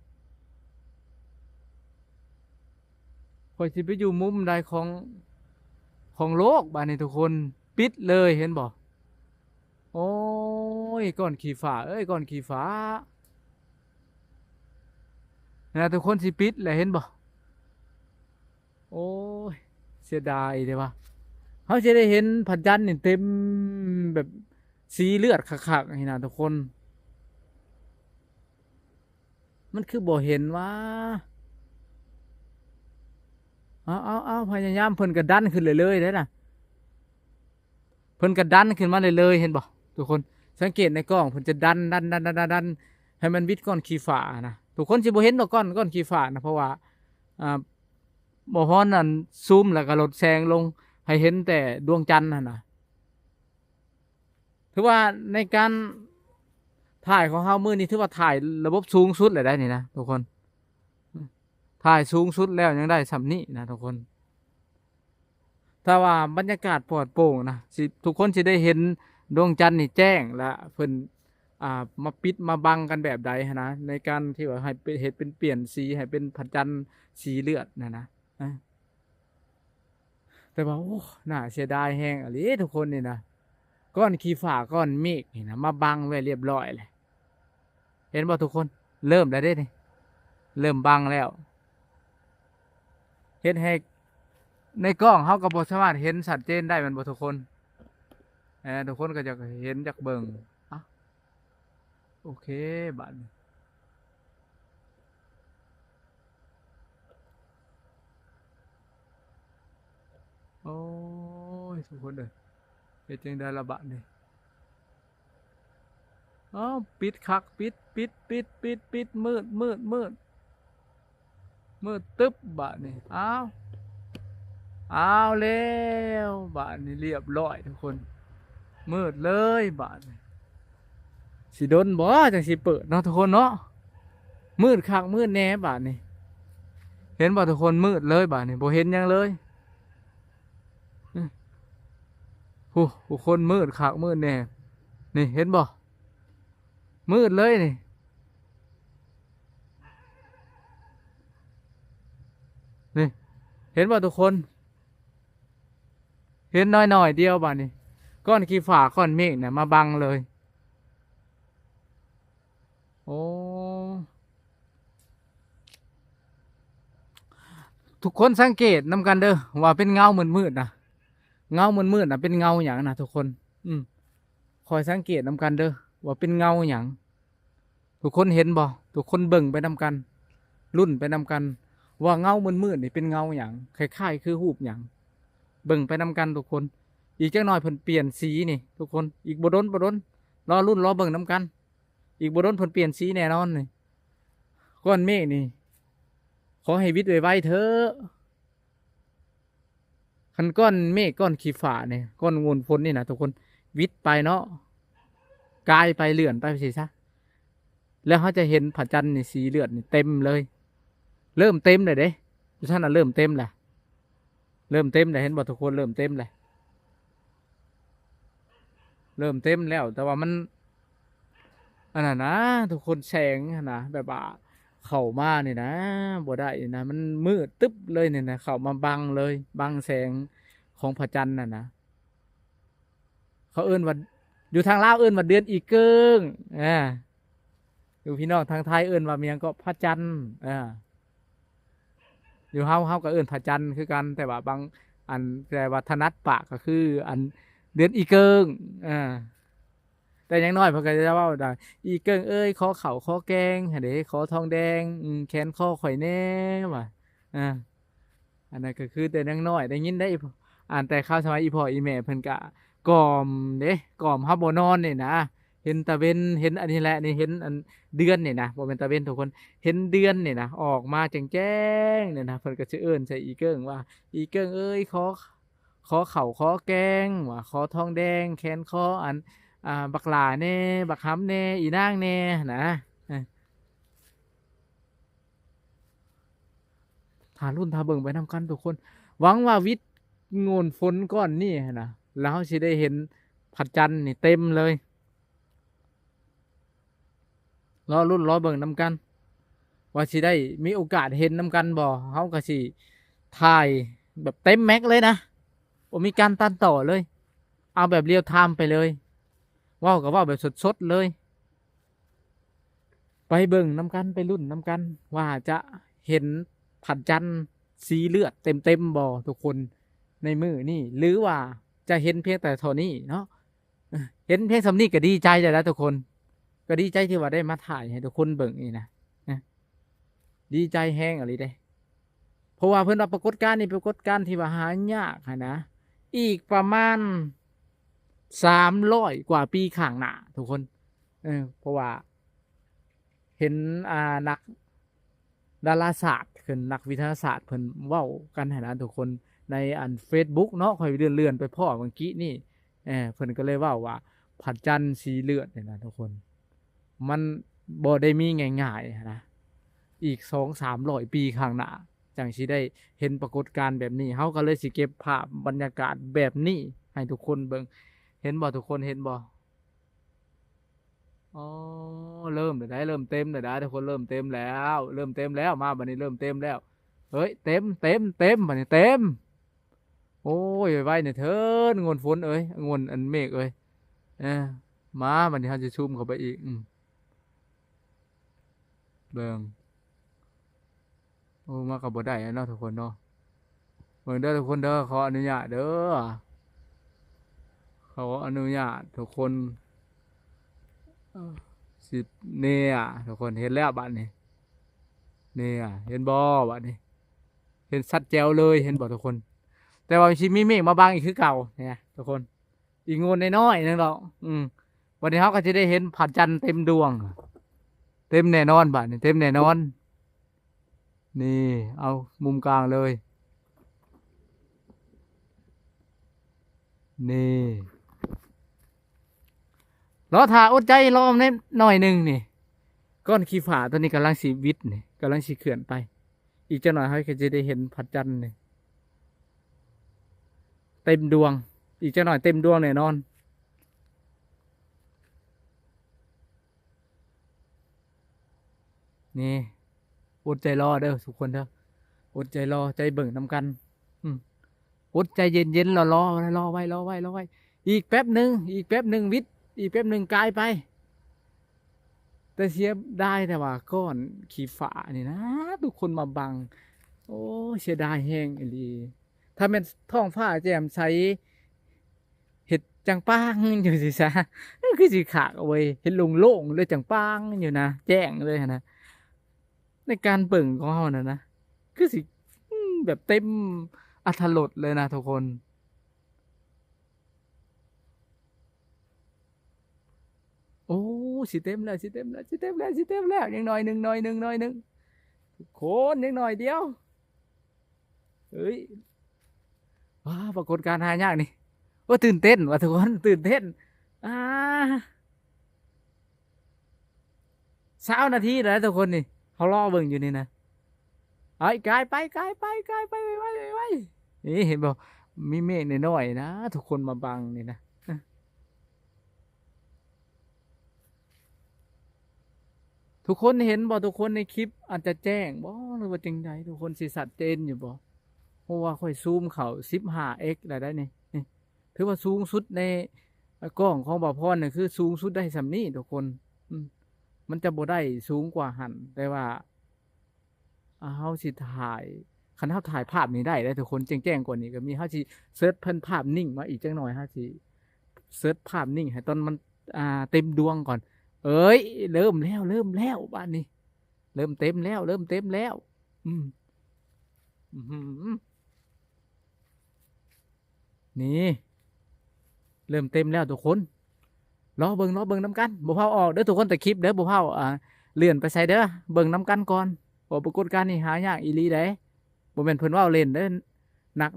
ຂ້ອຍຊິໄປຢູ່ມຸມໃດຂອງ ຂອງໂລກບາດນີ້ທຸກຄົນ ປິດເລີຍ ເຫັນບໍ່? ໂອ້ຍ ກ້ອນຂີ້ຟ້າເອີຍ ກ້ອນຂີ້ຟ້າ ນະ ທຸກຄົນຊິປິດແຫຼະ ເຫັນບໍ່? ໂອ້ຍ ເສຍດາຍເດ້ວ່າ ເຮົາຊິໄດ້ເຫັນພະຈັນນີ້ເຕັມແບບສີເລືອດຄັກໆນີ້ນະທຸກຄົນ ມັນຄືບໍ່ເຫັນຫວາ? ເອົາໆໆ ພະຍາຍາມ ເພິ່ນກໍດັນຂຶ້ນເລື້ອຍໆເດ້ນະ ເພິ່ນກໍດັນຂຶ້ນມາເລື້ອຍໆ ເຫັນບໍ່ທຸກຄົນ? ສັງເກດໃນກ້ອງ ເພິ່ນຈະດັນໆໆໆ ໃຫ້ມັນວິດກ້ອນຂີ້ຟ້ານະ ທຸກຄົນຊິບໍ່ເຫັນດອກກ້ອນ ກ້ອນຂີ້ຟ້ານະ ເພາະວ່າ ອ່າ ບໍ່ພອນນັ້ນ ຊູມແລ້ວກໍລົດແສງລົງ ໃຫ້ເຫັນແຕ່ດວງຈັນຫັ້ນນະ. ຖືວ່າໃນການຖ່າຍຂອງເຮົາມື້ນີ້ ຖືວ່າຖ່າຍລະບົບສູງສຸດແລ້ວໄດ໋ນີ້ນະທຸກຄົນ ຖ່າຍສູງສຸດແລ້ວຍັງໄດ້ສ່ຳນີ້ນະທຸກຄົນ. ຖ້າວ່າບັນຍາກາດປອດໂປ່ງນະ ຊິ ທຸກຄົນຊິໄດ້ເຫັນດວງຈັນນີ້ແຈ້ງ ແລະ ເພິ່ນ ອ່າ ມາປິດມາບັງກັນແບບໃດຫັ້ນນະ ໃນການທີ່ວ່າໃຫ້ເປັນ ເຮັດເປັນປ່ຽນສີ ໃຫ້ເປັນພະຈັນສີເລືອດຫັ້ນນະ. ແຕ່ວ່າ ໂອ້ ໜ້າເສຍດາຍແຮງອີ່ຫຼີທຸກຄົນນີ້ນະ ກ້ອນຂີ້ຟ້າກ້ອນເມກນີ້ນະ ມາບັງໄວ້ລຽບລ້ອຍແລ້ວ ເຫັນບໍ່ທຸກຄົນ? ເລີ່ມແລ້ວເດ້ນີ້ ເລີ່ມບັງແລ້ວ ເຮັດໃຫ້ໃນກ້ອງເຮົາກໍບໍ່ສາມາດເຫັນຊັດເຈນໄດ້ ແມ່ນບໍ່ທຸກຄົນ? ເອີ ທຸກຄົນກໍຢາກເຫັນ ຢາກເບິ່ງ ເອົ້າ ໂອເຄ ບາດນີ້ ໂອ້ຍ ທຸກຄົນເອີຍ ເຮັດຈັ່ງໃດລະບາດນີ້? ເອົ້າ ປິດຄັກ ປິດ ປິດ ປິດ ປິດ ມືດ ມືດ ມືດ ມືດຕຶບບາດນີ້ ອ້າວ ອ້າວແລ້ວ ບາດນີ້ລຽບລ້ອຍທຸກຄົນ ມືດເລີຍບາດນີ້. ຊິດົນບໍ່ ຈັ່ງຊິເປີດເນາະທຸກຄົນເນາະ ມືດຄັກມືດແນ່ບາດນີ້ ເຫັນບໍ່ທຸກຄົນ? ມືດເລີຍບາດນີ້ ບໍ່ເຫັນຫຍັງເລີຍ ໂອ້ ທຸກຄົນ ມືດຄັກມືດແນ່ ນີ້ ເຫັນບໍ່? ມືດເລີຍນີ້ ນີ້ ເຫັນບໍ່ທຸກຄົນ? ເຫັນໜ້ອຍໆດຽວບາດນີ້ ກ້ອນຂີ້ຟ້າກ້ອນເມກນະມາບັງເລີຍ. ໂອ້ ທຸກຄົນສັງເກດນຳກັນເດີ ວ່າເປັນເງົາມືດໆນະ ເງົາມືດໆນະ ເປັນເງົາຫຍັງນະທຸກຄົນ? ອືມ ຄອຍສັງເກດນຳກັນເດີ ວ່າເປັນເງົາຫຍັງ? ທຸກຄົນເຫັນບໍ່? ທຸກຄົນເບິ່ງໄປນຳກັນ ລຸ້ນໄປນຳກັນ ວ່າເງົາມືດໆນີ້ເປັນເງົາຫຍັງ? ຄ້າຍໆຄືຮູບຫຍັງ? ເບິ່ງໄປນຳກັນທຸກຄົນ. ອີກຈັກໜ້ອຍເພິ່ນປ່ຽນສີນີ້ທຸກຄົນ ອີກບໍ່ດົນ ບໍ່ດົນ ລໍລຸ້ນ ລໍເບິ່ງນຳກັນ. ອີກບໍ່ດົນເພິ່ນປ່ຽນສີແນ່ນອນນີ້. ກ້ອນເມກນີ້ ຂໍໃຫ້ຫວິດໄວໆເທີ. ຄັນກ້ອນເມກ ກ້ອນຂີ້ຟ້ານີ້ ກ້ອນໂງນຝົນນີ້ນະທຸກຄົນ ຫວິດໄປເນາະ ກາຍໄປ ເລື່ອນໄປຊີ້ຊະ ແລ້ວເຮົາຈະເຫັນພະຈັນນີ້ ສີເລືອດນີ້ເຕັມເລີຍ. ເລີ່ມເຕັມແລ້ວເດ້ ຢູ່ຊັ້ນນະ ເລີ່ມເຕັມແລ້ວ. ເລີ່ມເຕັມແລ້ວ ເຫັນບໍ່ທຸກຄົນ? ເລີ່ມເຕັມແລ້ວ ເລີ່ມເຕັມແລ້ວ ແຕ່ວ່າມັນ ອັນນັ້ນນະທຸກຄົນ ແສງຫັ້ນນະ ແບບວ່າເຂົ້າມານີ້ນະ ບໍ່ໄດ້ນະ ມັນມືດຕຶບເລີຍນີ້ນະ ເຂົ້າມາບັງເລີຍ ບັງແສງຂອງພະຈັນຫັ້ນນະ. ເຂົາເອີ້ນວ່າ ຢູ່ທາງລາວເອີ້ນວ່າເດືອນອີເກີ້ງ ອາ ຢູ່ພີ່ນ້ອງທາງໄທເອີ້ນວ່າຫຍັງເກາະ ພະຈັນ ອາ ຢູ່ເຮົາ ເຮົາກໍເອີ້ນພະຈັນຄືກັນ ແຕ່ວ່າບາງອັນ ແຕ່ວ່າຖະໜັດປາກກໍຄືອັນເດືອນອີເກີ້ງ ອາ ແຕ່ຢ່າງໜ້ອຍເພິ່ນກໍຈະເວົ້າວ່າ ອີເກີ້ງເອີຍ ຂໍເຂົ້າຂໍແກງຫັ້ນເດ້ ຂໍທອງແດງ ອືມ ແຂນຄໍຂ້ອຍແດ່ວ່າ ອາ ອັນນັ້ນກໍຄືແຕ່ຍັງນ້ອຍໄດ້ຍິນໄດ້ ອ່ານແຕ່ຄາວສະໄໝອີ່ພໍ່ອີ່ແມ່ເພິ່ນກະກ່ອມເດ້ ກ່ອມເຮົາບໍ່ນອນນີ້ນະ ເຫັນຕາເວັນ ເຫັນອັນນີ້ແຫຼະນີ້ ເຫັນອັນເດືອນນີ້ນະ ບໍ່ແມ່ນຕາເວັນທຸກຄົນ ເຫັນເດືອນນີ້ນະ ອອກມາແຈ້ງໆນີ້ນະ ເພິ່ນກໍຊິເອີ້ນໃສ່ອີເກີ້ງວ່າ ອີເກີ້ງເອີຍ ຂໍ ຂໍເຂົ້າຂໍແກງວ່າ ຂໍທອງແດງແຂນຄໍອັນ ອ່າ ບັກຫຼ້າແດ່ ບັກຫຳແດ່ ອີນາງແດ່ນະ ເອີ. ຖ້າລຸ້ນຖ້າເບິ່ງໄປນຳກັນທຸກຄົນ ຫວັງວ່າວິດໂງນຝົນກ້ອນນີ້ຫັ້ນນະ ແລ້ວເຮົາຊິໄດ້ເຫັນພະຈັນນີ້ເຕັມເລີຍ ລໍລຸ້ນລໍເບິ່ງນຳກັນ ວ່າຊິໄດ້ມີໂອກາດເຫັນນຳກັນບໍ່ ເຮົາກໍຊິຖ່າຍແບບເຕັມແມັກເລີຍນະ ບໍ່ມີການຕັດຕໍ່ເລີຍ ເອົາແບບ real time ໄປເລີຍ ເວົ້າກໍເວົ້າແບບສົດໆເລີຍ. ໄປເບິ່ງນຳກັນ ໄປລຸ້ນນຳກັນ ວ່າຈະເຫັນພະຈັນສີເລືອດເຕັມໆບໍ່ທຸກຄົນ ໃນມື້ນີ້ ຫຼືວ່າຈະເຫັນພຽງແຕ່ເທົ່ານີ້ເນາະ ເຫັນພຽງສ່ຳນີ້ກໍດີໃຈແລ້ວນະທຸກຄົນ ກໍດີໃຈທີ່ວ່າໄດ້ມາຖ່າຍໃຫ້ທຸກຄົນເບິ່ງນີ້ນະ ນະ ດີໃຈແຮງອີ່ຫຼີເດ້ ເພາະວ່າເພິ່ນວ່າປາກົດການນີ້ເປັນປາກົດການທີ່ວ່າຫາຍາກຫັ້ນນະ ອີກປະມານສາມຮ້ອຍກວ່າປີຂ້າງໜ້າທຸກຄົນ ເອີ ເພາະວ່າເຫັນ ອ່າ ນັກດາລາສາດເພິ່ນ ນັກວິທະຍາສາດເພິ່ນເວົ້າກັນຫັ້ນນະທຸກຄົນ ໃນອັນເຟສບຸກເນາະ ຂ້ອຍເລື່ອນໆໄປພໍ້ເມື່ອກີ້ນີ້ ເອີ ເພິ່ນກໍເລີຍເວົ້າວ່າ ພະຈັນສີເລືອດນີ້ນະທຸກຄົນ ມັນບໍ່ໄດ້ມີງ່າຍໆນະ ອີກສອງສາມຮ້ອຍປີຂ້າງໜ້າ ຈັ່ງຊິໄດ້ເຫັນປາກົດການແບບນີ້ ເຮົາກໍເລີຍຊິເກັບພາບບັນຍາກາດແບບນີ້ໃຫ້ທຸກຄົນເບິ່ງ ເຫັນບໍ່ທຸກຄົນ ເຫັນບໍ່? ອໍ ເລີ່ມແລ້ວໄດ໋ ເລີ່ມເຕັມແລ້ວໄດ໋ທຸກຄົນ ເລີ່ມເຕັມແລ້ວ ເລີ່ມເຕັມແລ້ວ ມາບັດນີ້ເລີ່ມເຕັມແລ້ວ ເຮີ້ຍ ເຕັມ ເຕັມ ເຕັມ ບັດນີ້ເຕັມ ໂອ້ຍ ໄວໆແດ່ເທີ້ນ ໂງນຝົນເອີຍ ໂງນອັນເມກເອີຍ ເອີ ມາ ບັດນີ້ເຮົາຈະຊູມເຂົ້າໄປອີກ ອືມ ເບິ່ງ ໂອ້ ມາກໍບໍ່ໄດ້ແລ້ວເນາະທຸກຄົນເນາະ ເບິ່ງເດີທຸກຄົນເດີ ຂໍອະນຸຍາດເດີ ຂໍອະນຸຍາດທຸກຄົນ ເອີ ຊິ ເນ່ ທຸກຄົນ ເຫັນແລ້ວບັດນີ້ ເນ່ ເຫັນບໍ່ບັດນີ້ ເຫັນຊັດແຈ້ວເລີຍ ເຫັນບໍ່ທຸກຄົນ ແຕ່ວ່າມັນຊິມີເມກມາບັງອີກຄືເກົ່າ ເຫັນໄຫມທຸກຄົນ ອີກໂງນນ້ອຍໆໜຶ່ງດອກ ອືມ ບັດນີ້ເຮົາກໍຊິໄດ້ເຫັນພະຈັນເຕັມດວງ ເຕັມແນ່ນອນ ບາດນີ້ເຕັມແນ່ນອນ ນີ້ ເອົາມຸມກາງເລີຍ ນີ້ ລໍຖ້າອົດໃຈລໍແນ່ໜ້ອຍໜຶ່ງນີ້ ກ້ອນຂີ້ຟ້າຕົວນີ້ກຳລັງຊິຫວິດນີ້ ກຳລັງຊິເຄື່ອນໄປ ອີກຈັກໜ້ອຍເຮົາກໍຈະໄດ້ເຫັນພະຈັນນີ້ເຕັມດວງ ອີກຈັກໜ້ອຍເຕັມດວງແນ່ນອນ ນີ້ ອົດໃຈລໍເດີທຸກຄົນເດີ ອົດໃຈລໍ ໃຈເບິ່ງນຳກັນ ອືມ ອົດໃຈເຢັນໆ ລໍ ລໍໄວ້ ລໍໄວ້ ລໍໄວ້ ອີກແປັບໜຶ່ງ ອີກແປັບໜຶ່ງຫວິດ ອີກແປັບໜຶ່ງກາຍໄປ ແຕ່ເສຍດາຍແຕ່ວ່າກ້ອນຂີ້ຟ້ານີ້ນະ ທຸກຄົນມາບັງ ໂອ້ ເສຍດາຍແຮງອີ່ຫຼີ. ຖ້າແມ່ນທ້ອງຟ້າແຈ່ມໃສ ເຮັດຈັງປາງຢູ່ຊີ້ຊະ ຄືຊິຄັກເວີຍ. ເຮັດໂລ່ງໆ ແລ້ວຈັ່ງປາງຢູ່ນະ ແຈ້ງເລີຍຫັ້ນນະ. ໃນການເບິ່ງຂອງເຮົານັ້ນນະ ຄືຊິ ອືມ ແບບເຕັມອັດຖະລົດເລີຍນະທຸກຄົນ. ໂອ້ ຊິເຕັມແລ້ວ ຊິເຕັມແລ້ວ ຊິເຕັມແລ້ວ ຊິເຕັມແລ້ວ. ຍັງໜ້ອຍໜຶ່ງ ໜ້ອຍໜຶ່ງ ໜ້ອຍໜຶ່ງ ທຸກຄົນ ຍັງໜ້ອຍດຽວ. ເອີຍ ວ້າ ປາກົດການຫາຍາກນີ້. ໂອ້ ຕື່ນເຕັ້ນວ່າທຸກຄົນ ຕື່ນເຕັ້ນ. ອ່າ ຊາວນາທີແລ້ວທຸກຄົນນີ້ ເຮົາລໍເບິ່ງຢູ່ນີ້ນະ. ເອົາ ກາຍໄປ ກາຍໄປ ກາຍໄປ ໄວໆ ໄວໆ. ນີ້ເຫັນບໍ່ ມີເມກນ້ອຍໆນະ ທຸກຄົນມາບັງນີ້ນະ. ທຸກຄົນເຫັນບໍ່? ທຸກຄົນໃນຄລິບອາດຈະແຈ້ງບໍ່ ຫຼືວ່າຈັ່ງໃດ? ທຸກຄົນຊິຊັດເຈນຢູ່ບໍ່? ເພາະວ່າຂ້ອຍຊູມເຂົ້າສິບຫ້າເອັກແລ້ວໄດ໋ນີ້. ນີ້ ຖືວ່າສູງສຸດໃນ ອາ ກ້ອງຂອງບ່າວພອນນີ້ ຄືສູງສຸດໄດ້ສ່ຳນີ້ທຸກຄົນ. ອືມ ມັນຈະບໍ່ໄດ້ສູງກວ່າຫັ້ນ ແຕ່ວ່າ ອາ ເຮົາຊິຖ່າຍ ຄັນເຮົາຖ່າຍພາບນີ້ໄດ້ເດ້ທຸກຄົນ ແຈ້ງໆກວ່ານີ້ກໍມີ. ເຮົາຊິເສີດເພິ່ນພາບນິ້ງມາອີກຈັກໜ້ອຍ ເຮົາຊິເສີດພາບນິ້ງໃຫ້ຕອນມັນ ອ່າ ເຕັມດວງກ່ອນ. ເອີຍ ເລີ່ມແລ້ວ ເລີ່ມແລ້ວ ບາດນີ້ ເລີ່ມເຕັມແລ້ວ ເລີ່ມເຕັມແລ້ວ. ອືມ ອືຫື ນີ້ ເລີ່ມເຕັມແລ້ວທຸກຄົນ. ລໍເບິ່ງ ລໍເບິ່ງນຳກັນ. ບໍ່ພາວອອກເດີທຸກຄົນ ແຕ່ຄລິບເດີ ບໍ່ພາວ ອ່າ ເລື່ອນໄປໃສເດີ. ເບິ່ງນຳກັນກ່ອນ ເພາະປາກົດການນີ້ຫາຍາກອີ່ຫຼີໃດ໋. ບໍ່ແມ່ນເພິ່ນເວົ້າເລ່ນເດີ ນັກ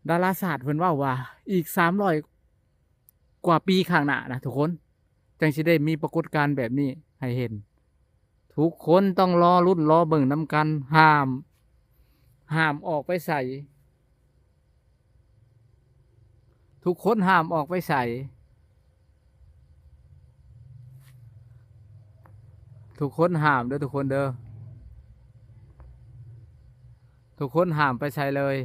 ດາລາສາດເພິ່ນເວົ້າວ່າ ອີກສາມຮ້ອຍ ກວ່າປີຂ້າງໜ້ານະທຸກຄົນ ຈັ່ງຊິໄດ້ມີປາກົດການແບບນີ້ໃຫ້ເຫັນ. ທຸກຄົນຕ້ອງລໍລຸ້ນລໍເບິ່ງນຳກັນ. ຫ້າມ ຫ້າມອອກໄປໃສ. ທຸກຄົນຫ້າມອອກໄປໃສ. ທຸກຄົນຫ້າມເດີ ທຸກຄົນເດີ. ທຸກຄົນຫ້າມໄປໃສເລີຍ.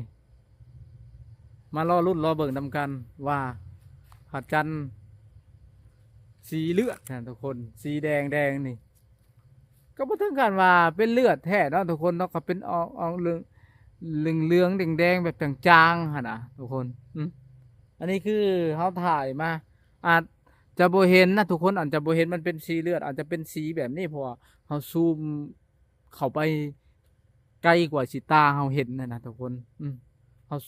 ມາລໍລຸ້ນລໍເບິ່ງນຳກັນວ່າພະຈັນສີເລືອດນະທຸກຄົນ ສີແດງໆນີ້ ກໍບໍ່ເຖິງຂັ້ນວ່າເປັນເລືອດແທ້ເນາະທຸກຄົນເນາະ ກໍເປັນອອກ ອອກເຫຼືອງ ເຫຼືອງໆແດງໆແບບຈາງໆຫັ້ນນະທຸກຄົນ. ອືມ ອັນນີ້ຄືເຮົາຖ່າຍມາ ອາດຈະບໍ່ເຫັນນະທຸກຄົນ ອາດຈະບໍ່ເຫັນມັນເປັນສີເລືອດ ອາດຈະເປັນສີແບບນີ້ ເພາະວ່າເຮົາຊູມ ເຂົ້າໄປໄກກວ່າຊິຕາເຮົາເຫັນຫັ້ນນະທຸກຄົນ. ອືມ ເຮົາ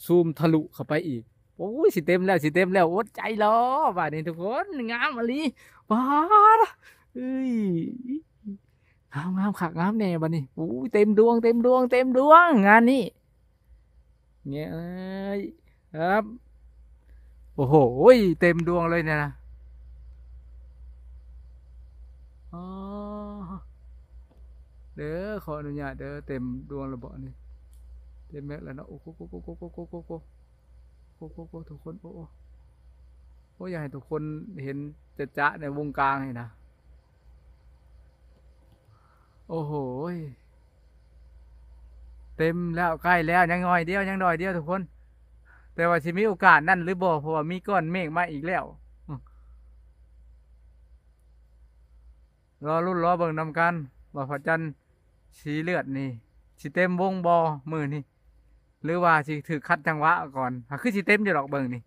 ຊູມທະລຸເຂົ້າໄປອີກ. ໂອ້ຍ ຊິເຕັມແລ້ວ ຊິເຕັມແລ້ວ ອົດໃຈລໍບາດນີ້ທຸກຄົນ. ງາມອີ່ຫຼີ ປາດ ເອີຍ ງາມ ງາມຄັກງາມແນ່ບາດນີ້. ໂອ້ຍ ເຕັມດວງ ເຕັມດວງ ເຕັມດວງ ງານນີ້. ເງີ້ຍ ເອີຍ ຄັບ ໂອ້ໂຫ ເຕັມດວງເລີຍນີ້ນະ. ອໍ ເດີ ຂໍອະນຸຍາດເດີ ເຕັມດວງແລ້ວເບາະນີ້ ເຕັມແມັກແລ້ວເນາະ. ໂອ້ໂຫ ໂອ້ໂຫ ໂອ້ໂຫ ໂອ້ໂຫ ໂອ້ໂຫ ໂອ້ໂຫ ທຸກຄົນ ໂອ້ໂຫ ໂອ້ ຢາກໃຫ້ທຸກຄົນເຫັນຈະໆໃນວົງກາງນີ້ນະ. ໂອ້ໂຫ ເຕັມແລ້ວ ໃກ້ແລ້ວ ຍັງໜ້ອຍດຽວ ຍັງໜ້ອຍດຽວທຸກຄົນ. ແຕ່ວ່າຊິມີໂອກາດນັ້ນຫຼືບໍ່ ເພາະວ່າມີກ້ອນເມກມາອີກແລ້ວ. ອືມ ລໍລຸ້ນລໍເບິ່ງນຳກັນວ່າພະຈັນສີເລືອດນີ້ ຊິເຕັມວົງບໍ່ມື້ນີ້ ຫຼືວ່າຊິຖືກຂັດຈັງຫວະກ່ອນ. ຫາ ຄືຊິເຕັມຢູ່ດອກເບິ່ງນີ້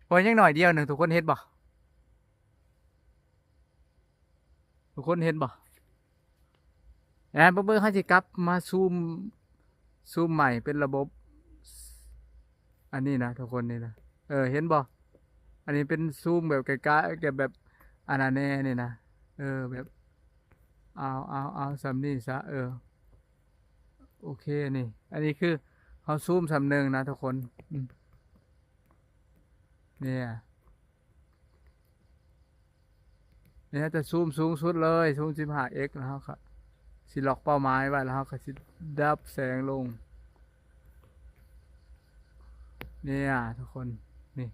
ເພາະຍັງໜ້ອຍດຽວໜຶ່ງ ທຸກຄົນເຫັນບໍ່? ທຸກຄົນເຫັນບໍ່? ແອນ ເບິ່ງໆ ເຮົາຊິກັບມາຊູມ ຊູມໃໝ່ເປັນລະບົບອັນນີ້ນະທຸກຄົນ ນີ້ນະ. ເອີ ເຫັນບໍ່? ອັນນີ້ເປັນຊູມແບບໃກ້ໆ ແບບອັນນັ້ນແນ່ນີ້ນະ. ເອີ ແບບ ເອົາ ເອົາ ເອົາສ່ຳນີ້ຊະ. ເອີ ໂອເຄ ນີ້ ອັນນີ້ຄືເຮົາຊູມສ່ຳໜຶ່ງນະທຸກຄົນ. ອືມ ນີ້ ນີ້ຈະຊູມສູງສຸດເລີຍ ສູງສິບຫ້າເອັກ ແລ້ວເຮົາກະຊິລັອກເປົ້າໝາຍໄວ້ ແລ້ວເຮົາກະຊິດັບແສງລົງ. ນີ້ທຸກຄົນ ນີ້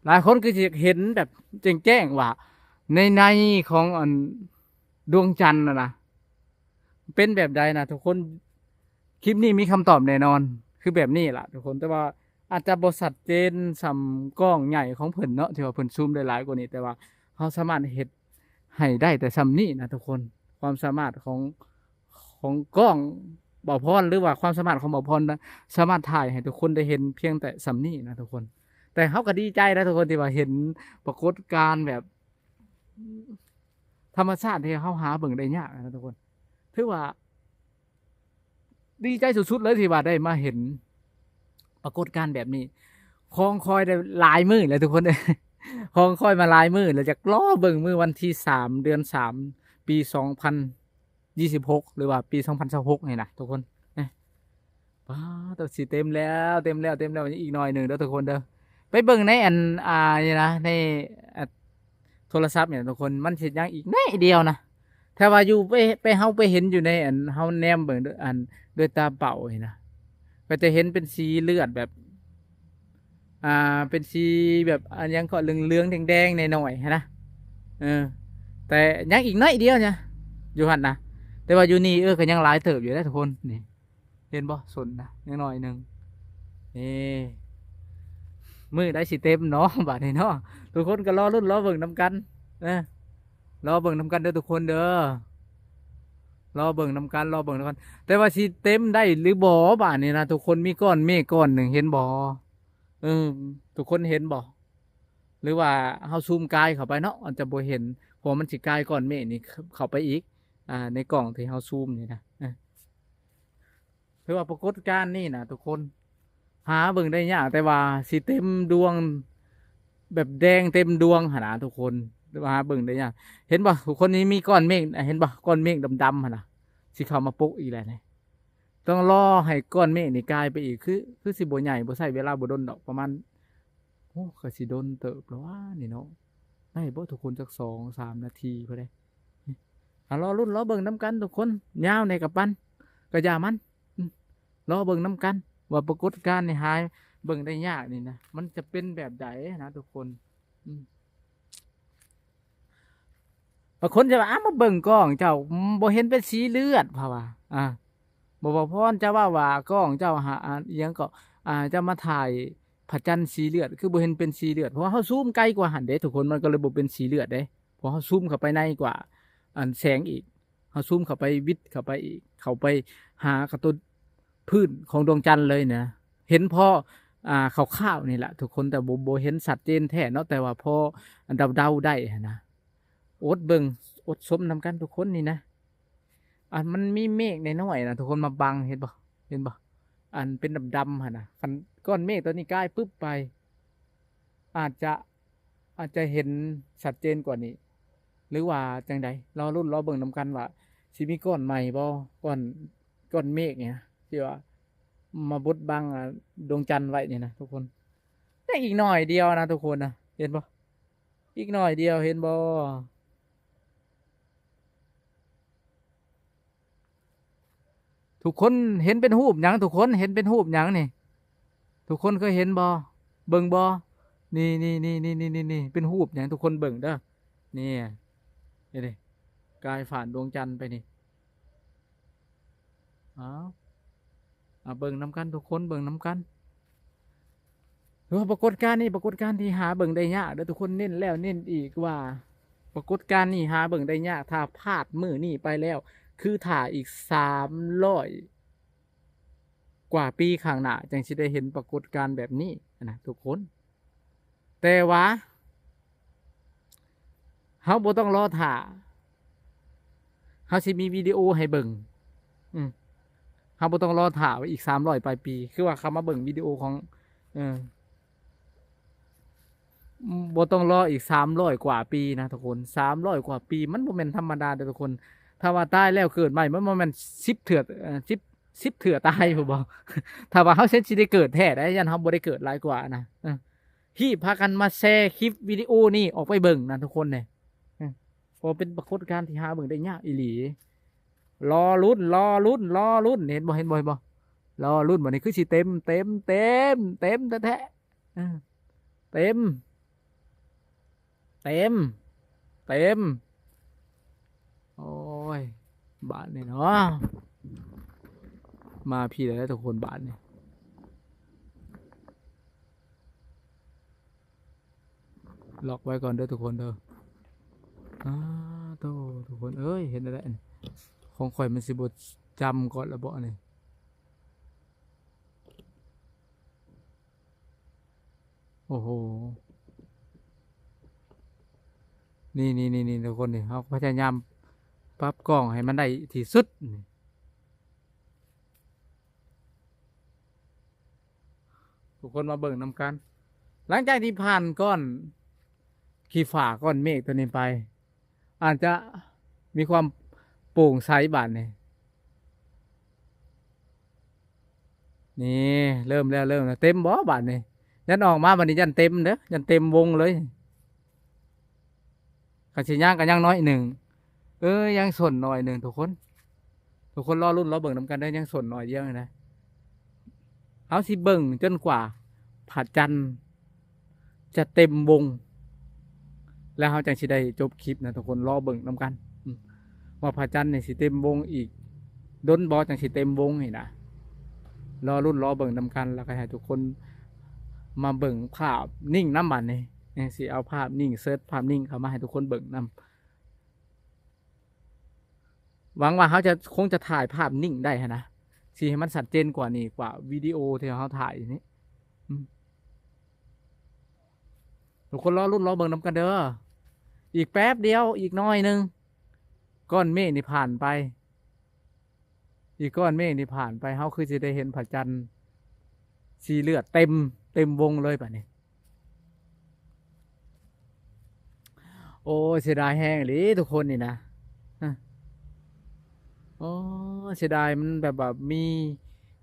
ຫຼາຍຄົນກໍຊິຢາກເຫັນແບບແຈ້ງໆວ່າ ໃນ ໃນຂອງອັນດວງຈັນນະນະ ເປັນແບບໃດນະທຸກຄົນ. ຄລິບນີ້ມີຄຳຕອບແນ່ນອນ ຄືແບບນີ້ລະທຸກຄົນ ແຕ່ວ່າອາດຈະບໍ່ຊັດເຈນສ່ຳກ້ອງໃຫຍ່ຂອງເພິ່ນເນາະ ທີ່ວ່າເພິ່ນຊູມໄດ້ຫຼາຍກວ່ານີ້ ແຕ່ວ່າເຮົາສາມາດເຮັດ ໃຫ້ໄດ້ແຕ່ຊ່ຳນີ້ນະທຸກຄົນ. ຄວາມສາມາດຂອງ ຂອງກ້ອງບ່າວພອນ ຫຼືວ່າຄວາມສາມາດຂອງບ່າວພອນນະ ສາມາດຖ່າຍໃຫ້ທຸກຄົນໄດ້ເຫັນພຽງແຕ່ຊ່ຳນີ້ນະທຸກຄົນ. ແຕ່ເຮົາກໍດີໃຈນະທຸກຄົນ ທີ່ວ່າເຫັນປາກົດການແບບທຳມະຊາດທີ່ເຮົາຫາເບິ່ງໄດ້ຍາກນະທຸກຄົນ. ຖືວ່າ ດີໃຈສຸດໆເລີຍທີ່ວ່າໄດ້ມາເຫັນປາກົດການແບບນີ້. ຄອງຄອຍໄດ້ຫຼາຍມື້ແລ້ວທຸກຄົນເອີຍ ຄອງຄອຍມາຫຼາຍມື້ແລ້ວ ຢາກລໍເບິ່ງມື້ວັນທີສາມ ເດືອນສາມ ປີສອງພັນຊາວຫົກ ຫຼືວ່າປີສອງພັນຊາວຫົກນີ້ນະທຸກຄົນ. ປາດ ໂຕຊິເຕັມແລ້ວ ເຕັມແລ້ວ ເຕັມແລ້ວ ຍັງອີກໜ້ອຍໜຶ່ງເດີທຸກຄົນເດີ. ໄປເບິ່ງໃນອັນ ອ່າ ນີ້ນະ ໃນ ອ່າ ໂທລະສັບນີ້ນະທຸກຄົນ ມັນຊິຍັງອີກໜ້ອຍດຽວນະ. ຖ້າວ່າຢູ່ໄປ ໄປ ເຮົາໄປເຫັນຢູ່ໃນອັນ ເຮົາແນມເບິ່ງດ້ວຍ ອັນ ດ້ວຍຕາເປົ່ານີ້ນະ ກໍຈະເຫັນເປັນສີເລືອດແບບ ອ່າ ເປັນສີແບບ ອັນຫຍັງເກາະ ເຫຼືອງໆແດງໆໜ້ອຍໆຫັ້ນນະ. ເອີ ແຕ່ຍັງອີກໜ້ອຍດຽວນະ ຢູ່ຫັ້ນນະ. ແຕ່ວ່າຢູ່ນີ້ ເອີ ກໍຍັງຫຼາຍເຕີບຢູ່ເດ້ທຸກຄົນ. ນີ້ ເຫັນບໍ່ ສົນນະ ຍັງໜ້ອຍໜຶ່ງ. ນີ້ ມື້ໃດຊິເຕັມເນາະ ບາດນີ້ເນາະ. ທຸກຄົນກໍລໍລຸ້ນລໍເບິ່ງນຳກັນ ເອີ ລໍເບິ່ງນຳກັນເດີທຸກຄົນເດີ ລໍເບິ່ງນຳກັນ ລໍເບິ່ງນຳກັນ. ແຕ່ວ່າຊິເຕັມໄດ້ຫຼືບໍ່ບາດນີ້ນະທຸກຄົນ ມີກ້ອນເມກກ້ອນໜຶ່ງ ເຫັນບໍ່? ເອີ ທຸກຄົນເຫັນບໍ່? ຫຼືວ່າເຮົາຊູມກາຍເຂົ້າໄປເນາະ ອາດຈະບໍ່ເຫັນ ເພາະວ່າມັນຊິກາຍກ້ອນເມກນີ້ເຂົ້າໄປອີກ ອ່າ ໃນກ້ອງທີ່ເຮົາຊູມນີ້ນະ. ເອີ ຖືວ່າປາກົດການນີ້ນະທຸກຄົນ ຫາເບິ່ງໄດ້ຍາກ ແຕ່ວ່າຊິເຕັມດວງ ແບບແດງເຕັມດວງຫັ້ນນະທຸກຄົນ ແຕ່ວ່າຫາເບິ່ງໄດ້ຍາກ. ເຫັນບໍ່ທຸກຄົນ? ນີ້ມີກ້ອນເມກ ເຫັນບໍ່? ກ້ອນເມກດຳໆຫັ້ນນະ ຊິເຂົ້າມາປົກອີກແລ້ວນີ້. ຕ້ອງລໍໃຫ້ກ້ອນເມກນີ້ກາຍໄປອີກ ຄື ຄືຊິບໍ່ໃຫຍ່ ບໍ່ໃຊ້ເວລາບໍ່ດົນດອກ ປະມານ ໂອ້ ກໍຊິດົນເຕີບແລ້ວຫວານີ້ເນາະ. ໄດ້ບໍ່ທຸກຄົນ? ຈັກສອງສາມນາທີພໍໄດ້. ອ່າ ລໍລຸ້ນລໍເບິ່ງນຳກັນທຸກຄົນ ຍາວແດ່ກໍປັ່ນ ກໍຢ່າມັນ ອືມ ລໍເບິ່ງນຳກັນວ່າປາກົດການນີ້ຫາເບິ່ງໄດ້ຍາກນີ້ນະ ມັນຈະເປັນແບບໃດນະທຸກຄົນ. ອືມ ບາງຄົນຈະວ່າ ອ້າ ມາເບິ່ງກ້ອງເຈົ້າ ອືມ ບໍ່ເຫັນເປັນສີເລືອດ ເພາະວ່າ ອ່າ ບໍ່ ບໍ່ພອນຈະເວົ້າວ່າກ້ອງເຈົ້າຫາ ອ່າ ອີ່ຫຍັງເກາະ ອ່າ ເຈົ້າມາຖ່າຍພະຈັນສີເລືອດ ຄືບໍ່ເຫັນເປັນສີເລືອດ ເພາະວ່າເຮົາຊູມໄກກວ່າຫັ້ນເດ້ທຸກຄົນ ມັນກໍເລີຍບໍ່ເປັນສີເລືອດເດ້. ເພາະເຮົາຊູມເຂົ້າໄປໃນກວ່າ ອັນ ແສງອີກ ເຮົາຊູມເຂົ້າໄປ ວິດເຂົ້າໄປອີກ ເຂົ້າໄປຫາກັບຕົວພື້ນຂອງດວງຈັນເລີຍນະ ເຫັນພໍ ອ່າ ຄ່າວໆນີ້ແຫຼະທຸກຄົນ ແຕ່ບໍ່ ບໍ່ເຫັນຊັດເຈນແທ້ເນາະ ແຕ່ວ່າພໍເດົາໆໄດ້ຫັ້ນນະ. ອົດເບິ່ງ ອົດຊົມນຳກັນທຸກຄົນນີ້ນະ. ອັນ ມັນມີເມກນ້ອຍໆນະທຸກຄົນມາບັງ ເຫັນບໍ່? ເຫັນບໍ່? ອັນເປັນດຳໆຫັ້ນນະ ຄັນກ້ອນເມກຕົວນີ້ກາຍປຶບໄປ ອາດຈະ ອາດຈະເຫັນຊັດເຈນກວ່ານີ້ ຫຼືວ່າຈັ່ງໃດ? ລໍລຸ້ນລໍເບິ່ງນຳກັນວ່າຊິມີກ້ອນໃໝ່ບໍ່? ກ້ອນ ກ້ອນເມກນີ້ນະ ທີ່ວ່າມາບົດບັງ ອ່າ ດວງຈັນໄວ້ນີ້ນະທຸກຄົນ. ແຕ່ອີກໜ້ອຍດຽວນະທຸກຄົນນະ ເຫັນບໍ່? ອີກໜ້ອຍດຽວ ເຫັນບໍ່? ທຸກຄົນເຫັນເປັນຮູບຫຍັງ? ທຸກຄົນເຫັນເປັນຮູບຫຍັງນີ້? ທຸກຄົນເຄີຍເຫັນບໍ່? ເບິ່ງບໍ່? ນີ້ ນີ້ ນີ້ ເປັນຮູບຫຍັງ? ທຸກຄົນເບິ່ງເດີ ນີ້ ນີ້ ກາຍຜ່ານດວງຈັນໄປນີ້. ເອົາ ເອົາ ເບິ່ງນຳກັນທຸກຄົນ ເບິ່ງນຳກັນ. ຖືວ່າປາກົດການນີ້ ປາກົດການທີ່ຫາເບິ່ງໄດ້ຍາກເດີທຸກຄົນ ເນັ້ນແລ້ວເນັ້ນອີກວ່າ ປາກົດການນີ້ຫາເບິ່ງໄດ້ຍາກ ຖ້າພາດມື້ນີ້ໄປແລ້ວ ຄືຖ້າອີກສາມຮ້ອຍກວ່າປີຂ້າງໜ້າ ຈັ່ງຊິໄດ້ເຫັນປາກົດການແບບນີ້ນະທຸກຄົນ. ແຕ່ວ່າ ເຮົາບໍ່ຕ້ອງລໍຖ້າ ເຮົາຊິມີວິດີໂອໃຫ້ເບິ່ງ. ອືມ ເຮົາບໍ່ຕ້ອງລໍຖ້າວ່າອີກສາມຮ້ອຍປາຍປີ ຄືວ່າເຂົາມາເບິ່ງວິດີໂອຂອງ ເອີ ບໍ່ຕ້ອງລໍອີກສາມຮ້ອຍກວ່າປີນະທຸກຄົນ. ສາມຮ້ອຍກວ່າປີ ມັນບໍ່ແມ່ນທຳມະດາເດີທຸກຄົນ. ຖ້າວ່າຕາຍແລ້ວເກີດໃໝ່ ມັນບໍ່ແມ່ນສິບເທື່ອ ເອີ ສິບ ສິບເທື່ອຕາຍພຸ້ນບໍ? ຖ້າວ່າເຮົາເສັດຊິໄດ້ເກີດແທ້ໃດ໋ ຢ້ານເຮົາບໍ່ໄດ້ເກີດຫຼາຍກວ່ານະ. ເອີ ຮີບພາກັນມາແຊຄລິບວິດີໂອນີ້ອອກໄປເບິ່ງນະທຸກຄົນເດ້. ເອີ ເພາະເປັນປາກົດການທີ່ຫາເບິ່ງໄດ້ຍາກອີ່ຫຼີ. ລໍລຸ້ນ ລໍລຸ້ນ ລໍລຸ້ນ ເຫັນບໍ່ ເຫັນບໍ່ ເຫັນບໍ່? ລໍລຸ້ນ ບັດນີ້ຄືຊິເຕັມ ເຕັມ ເຕັມ ເຕັມແທ້ໆ. ເອີ ເຕັມ ເຕັມ ເຕັມ. ໂອ້ຍ ບາດນີ້ເນາະ ມາພີ້ແລ້ວທຸກຄົນ ບາດນີ້ ລັອກໄວ້ກ່ອນເດີທຸກຄົນເດີ. ອາ ເອີຍ ເຮັດແນວໃດອັນ ຂອງຂ້ອຍມັນຊິບໍ່ຈຳກ່ອນລະບໍອັນນີ້? ໂອ້ໂຫ ນີ້ໆໆໆ ທຸກຄົນ ນີ້ ເຮົາພະຍາຍາມປັບກ້ອງໃຫ້ມັນໄດ້ທີ່ສຸດນີ້. ທຸກຄົນມາເບິ່ງນຳກັນ ຫຼັງຈາກທີ່ຜ່ານກ້ອນຂີ້ຟ້າ ກ້ອນເມກຕົວນີ້ໄປ ອາດຈະມີຄວາມໂປ່ງໃສບາດນີ້. ນີ້ ເລີ່ມແລ້ວ ເລີ່ມແລ້ວ ເຕັມບໍ່ບາດນີ້? ຢ້ານອອກມາບາດນີ້ຢ້ານເຕັມເດີ້ ຢ້ານເຕັມວົງເລີຍ. ຄັນຊິຍ່າງກໍຍັງໜ້ອຍໜຶ່ງ ເອີຍ ຍັງສົ້ນໜ້ອຍໜຶ່ງທຸກຄົນ. ທຸກຄົນລໍລຸ້ນລໍເບິ່ງນຳກັນເດີ້ ຍັງສົ້ນໜ້ອຍດຽວນີ້ນະ. ເຮົາຊິເບິ່ງຈົນກວ່າພະຈັນຈະເຕັມວົງ ແລ້ວເຮົາຈັ່ງຊິໄດ້ຈົບຄລິບນະທຸກຄົນ. ລໍເບິ່ງນຳກັນ ອືມ ວ່າພະຈັນນີ້ຊິເຕັມວົງອີກດົນບໍ່ ຈັ່ງຊິເຕັມວົງນີ້ນະ. ລໍລຸ້ນລໍເບິ່ງນຳກັນ ແລ້ວກໍໃຫ້ທຸກຄົນມາເບິ່ງພາບນິ້ງນຳບາດນີ້. ນີ້ ຊິເອົາພາບນິ້ງ ເຊີດພາບນິ້ງເຂົ້າມາໃຫ້ທຸກຄົນເບິ່ງນຳ. ຫວັງວ່າເຮົາຈະ ຄົງຈະຖ່າຍພາບນິ້ງໄດ້ຫັ້ນນະ ຊິໃຫ້ມັນຊັດເຈນກວ່ານີ້ ກວ່າວິດີໂອທີ່ເຮົາຖ່າຍນີ້. ອືມ ທຸກຄົນລໍລຸ້ນລໍເບິ່ງນຳກັນເດີ້. ອີກແປັບດຽວ ອີກໜ້ອຍໜຶ່ງ ກ້ອນເມກນີ້ຜ່ານໄປ. ອີກກ້ອນເມກນີ້ຜ່ານໄປ ເຮົາຄືຊິໄດ້ເຫັນພະຈັນສີເລືອດເຕັມ ເຕັມວົງເລີຍບາດນີ້. ໂອ້ຍ ເສຍດາຍແຮງອີ່ຫຼີທຸກຄົນນີ້ນະ. ໂອ້ຍ ເສຍດາຍ ມັນແບບວ່າມີ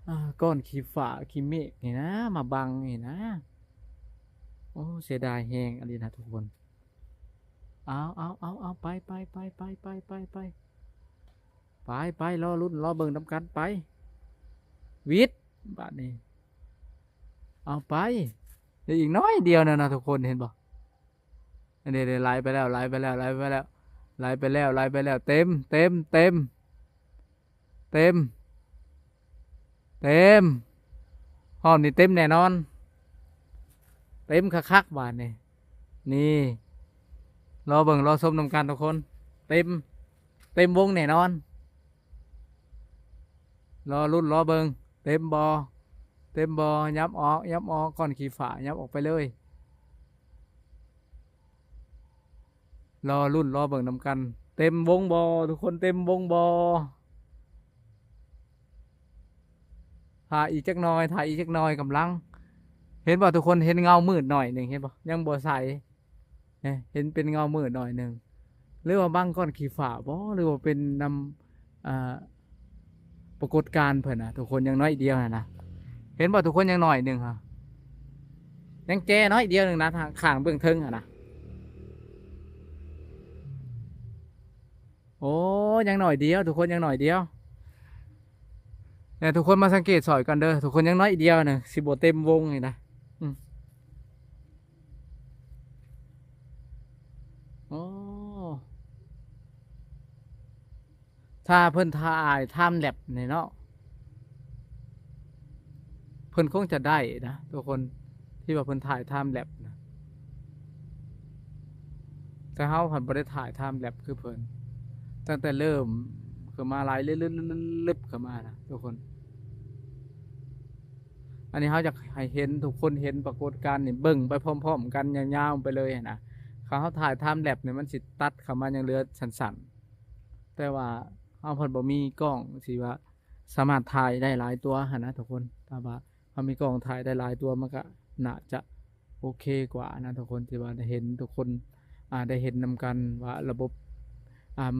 ອາ ກ້ອນຂີ້ຟ້າຂີ້ເມກນີ້ນະ ມາບັງນີ້ນະ. ໂອ້ ເສຍດາຍແຮງອີ່ຫຼີນະທຸກຄົນ. ເອົາ ເອົາ ເອົາ ເອົາ ໄປ ໄປ ໄປ ໄປ ໄປ ໄປ ໄປ ໄປ ລໍລຸ້ນລໍເບິ່ງນຳກັນໄປ. ວິດ ບາດນີ້ ເອົາໄປ ເຫຼືອອີກໜ້ອຍດຽວນັ້ນນະທຸກຄົນ ເຫັນບໍ່? ອັນນີ້ ໄຫຼໄປແລ້ວ ໄຫຼໄປແລ້ວ ໄຫຼໄປແລ້ວ ໄຫຼໄປແລ້ວ ໄຫຼໄປແລ້ວ ເຕັມ ເຕັມ ເຕັມ ເຕັມ ເຕັມ ຮອບນີ້ເຕັມແນ່ນອນ ເຕັມຄັກໆບາດນີ້. ນີ້ ລໍເບິ່ງລໍຊົມນຳກັນທຸກຄົນ ເຕັມ ເຕັມວົງແນ່ນອນ. ລໍລຸ້ນລໍເບິ່ງ ເຕັມບໍ່ ເຕັມບໍ່? ຫຍັບອອກ ຫຍັບອອກ ກ້ອນຂີ້ຟ້າ ຫຍັບອອກໄປເລີຍ. ລໍລຸ້ນລໍເບິ່ງນຳກັນ ເຕັມວົງບໍ່ທຸກຄົນ ເຕັມວົງບໍ່? ຖ້າອີກຈັກໜ່ອຍ ຖ້າອີກຈັກໜ່ອຍ ກຳລັງ ເຫັນບໍ່ທຸກຄົນ? ເຫັນເງົາມືດໜ້ອຍໜຶ່ງ ເຫັນບໍ່? ຍັງບໍ່ໃສ ເຫັນເປັນເງົາມືດໜ້ອຍໜຶ່ງ ຫຼືວ່າບັງກ້ອນຂີ້ຟ້າບໍ່ ຫຼືວ່າເປັນນຳ ອ່າ ປາກົດການເພິ່ນນະທຸກຄົນ ຍັງໜ້ອຍດຽວຫັ້ນນະ. ເຫັນບໍ່ທຸກຄົນ? ຍັງໜ້ອຍໜຶ່ງຫະ ຍັງແຈ້ໜ້ອຍດຽວໜຶ່ງນະ ທາງຂ້າງເບື້ອງເທິງຫັ້ນນະ. ໂອ້ ຍັງໜ້ອຍດຽວທຸກຄົນ ຍັງໜ້ອຍດຽວ. ແຕ່ທຸກຄົນມາສັງເກດຊ່ອຍກັນເດີ້ ທຸກຄົນ ຍັງໜ້ອຍດຽວນະ ຊິບໍ່ເຕັມວົງນີ້ນະ. ອືມ ໂອ້ ຖ້າເພິ່ນຖ່າຍທາມແລັບນີ້ເນາະ ເພິ່ນຄົງຈະໄດ້ນະທຸກຄົນ ທີ່ວ່າເພິ່ນຖ່າຍທາມແລັບນະ. ແຕ່ເຮົາພັດບໍ່ໄດ້ຖ່າຍທາມແລັບຄືເພິ່ນ ຕັ້ງແຕ່ເລີ່ມເຂົ້າມາ ໄລ່ເລິບໆໆໆ ເຂົ້າມານະທຸກຄົນ. ອັນນີ້ເຮົາຢາກໃຫ້ເຫັນ ທຸກຄົນເຫັນປາກົດການນີ້ ເບິ່ງໄປພ້ອມໆກັນຍາວໆໄປເລີຍຫັ້ນນະ. ຄັນເຮົາຖ່າຍທາມແລັບນີ້ ມັນຊິຕັດເຂົ້າມາ ຍັງເຫຼືອສັ້ນໆ ແຕ່ວ່າເຮົາພັດບໍ່ມີກ້ອງທີ່ວ່າສາມາດຖ່າຍໄດ້ຫຼາຍຕົວຫັ້ນນະທຸກຄົນ. ຖ້າວ່າເຮົາມີກ້ອງຖ່າຍໄດ້ຫຼາຍຕົວ ມັນກະໜ້າຈະ ໂອເຄກວ່ານະທຸກຄົນ ທີ່ວ່າໄດ້ເຫັນ ທຸກຄົນ ອ່າ ໄດ້ເຫັນນຳກັນວ່າລະບົບ ອ່າ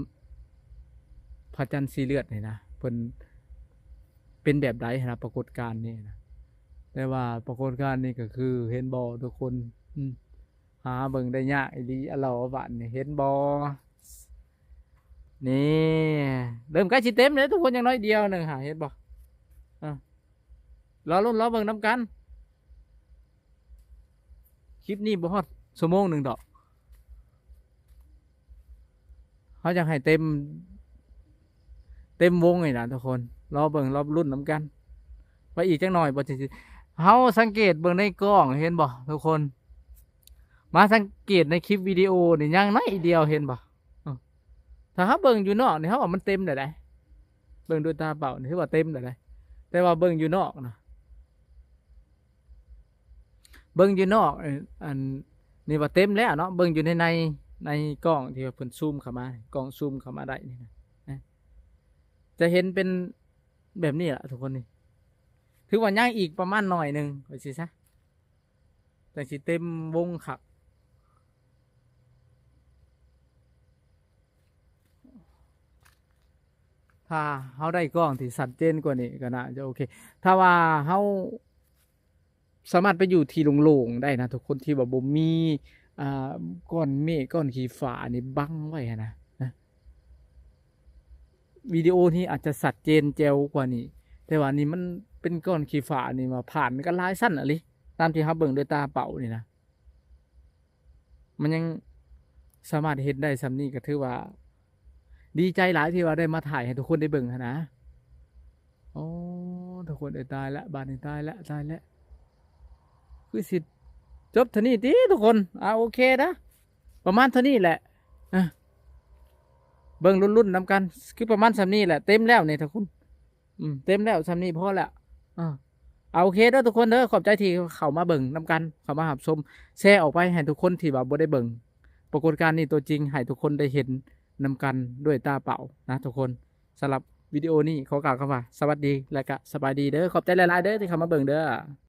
ພະຈັນສີເລືອດນີ້ນະ ເພິ່ນເປັນແບບໃດຫັ້ນນະ ປາກົດການນີ້ນະ. ແຕ່ວ່າປາກົດການນີ້ກໍຄື ເຫັນບໍ່ທຸກຄົນ? ອືມ ຫາເບິ່ງໄດ້ຍາກອີ່ຫຼີ ອາຫຼໍ ບາດນີ້ ເຫັນບໍ່? ນີ້ ເລີ່ມໃກ້ຊິເຕັມແລ້ວທຸກຄົນ ຍັງໜ້ອຍດຽວໜຶ່ງ ຫາ ເຫັນບໍ່? ອ່າ ລໍລຸ້ນລໍເບິ່ງນຳກັນ. ຄລິບນີ້ບໍ່ຮອດຊົ່ວໂມງໜຶ່ງດອກ ເຮົາຢາກໃຫ້ເຕັມ ເຕັມວົງນີ້ນະທຸກຄົນ. ລໍເບິ່ງ ລໍລຸ້ນນຳກັນ ວ່າອີກຈັກໜ່ອຍບໍ່ ຈັ່ງຊິ ເຮົາສັງເກດເບິ່ງໃນກ້ອງ ເຫັນບໍ່ທຸກຄົນ? ມາສັງເກດໃນຄລິບວິດີໂອນີ້ ຍັງໜ້ອຍດຽວ ເຫັນບໍ່? ອືມ ຖ້າເຮົາເບິ່ງຢູ່ນອກນີ້ ເຮົາວ່າມັນເຕັມແລ້ວໃດ໋ ເບິ່ງດ້ວຍຕາເປົ່ານີ້ ຖືວ່າເຕັມແລ້ວໃດ໋ ແຕ່ວ່າເບິ່ງຢູ່ນອກນະ ເບິ່ງຢູ່ນອກ ເອີ ອັນນີ້ວ່າເຕັມແລ້ວເນາະ ເບິ່ງຢູ່ໃນ ໃນ ໃນກ້ອງທີ່ວ່າເພິ່ນຊູມເຂົ້າມາ ກ້ອງຊູມເຂົ້າມາໄດ້ນີ້ນະ ຈະເຫັນເປັນແບບນີ້ລະທຸກຄົນນີ້ ຖືວ່າຍັງອີກປະມານໜ້ອຍໜຶ່ງ ວ່າຊີ້ຊະ ຈັ່ງຊິເຕັມວົງຄັກ. ຖ້າເຮົາໄດ້ກ້ອງທີ່ຊັດເຈນກວ່ານີ້ກໍໜ້າຈະໂອເຄ ຖ້າວ່າເຮົາສາມາດໄປຢູ່ທີ່ໂລ່ງໆໄດ້ນະທຸກຄົນ ທີ່ວ່າບໍ່ມີ ອ່າ ກ້ອນເມກ ກ້ອນຂີ້ຟ້ານີ້ບັງໄວ້ຫັ້ນນະ ນະ ວິດີໂອນີ້ອາດຈະຊັດເຈນແຈ່ວກວ່ານີ້ ແຕ່ວ່ານີ້ມັນເປັນກ້ອນຂີ້ຟ້ານີ້ ວ່າຜ່ານກັນຫຼາຍຊັ້ນອີ່ຫຼີ ຕາມທີ່ເຮົາເບິ່ງດ້ວຍຕາເປົ່ານີ້ນະ ມັນຍັງສາມາດເຮັດໄດ້ສ່ຳນີ້ ກໍຖືວ່າດີໃຈຫຼາຍທີ່ວ່າໄດ້ມາຖ່າຍໃຫ້ທຸກຄົນໄດ້ເບິ່ງຫັ້ນນະ. ໂອ້ ທຸກຄົນເອີຍ ຕາຍລະ ບາດນີ້ຕາຍລະ ຕາຍລະ ຄືຊິຈົບເທົ່ານີ້ຕິທຸກຄົນ? ອ່າ ໂອເຄເດີ ປະມານເທົ່ານີ້ແຫຼະ ອ່າ ເບິ່ງລຸ້ນໆນຳກັນ ຄືປະມານສ່ຳນີ້ແຫຼະ ເຕັມແລ້ວນີ້ທຸກຄົນ. ອືມ ເຕັມແລ້ວ ສ່ຳນີ້ພໍແລ້ວ ເອີ ເອົາ ໂອເຄເດີທຸກຄົນເດີ ຂອບໃຈທີ່ເຂົ້າມາເບິ່ງນຳກັນ ເຂົ້າມາຮັບຊົມ ແຊອອກໄປໃຫ້ທຸກຄົນທີ່ວ່າບໍ່ໄດ້ເບິ່ງປາກົດການນີ້ຕົວຈິງ ໃຫ້ທຸກຄົນໄດ້ເຫັນນຳກັນດ້ວຍຕາເປົ່ານະທຸກຄົນ. ສຳລັບວິດີໂອນີ້ຂໍກ່າວຄຳວ່າສະຫວັດດີ ແລະກະສະບາຍດີເດີ ຂອບໃຈຫຼາຍໆເດີທີ່ເຂົ້າມາເບິ່ງເດີ.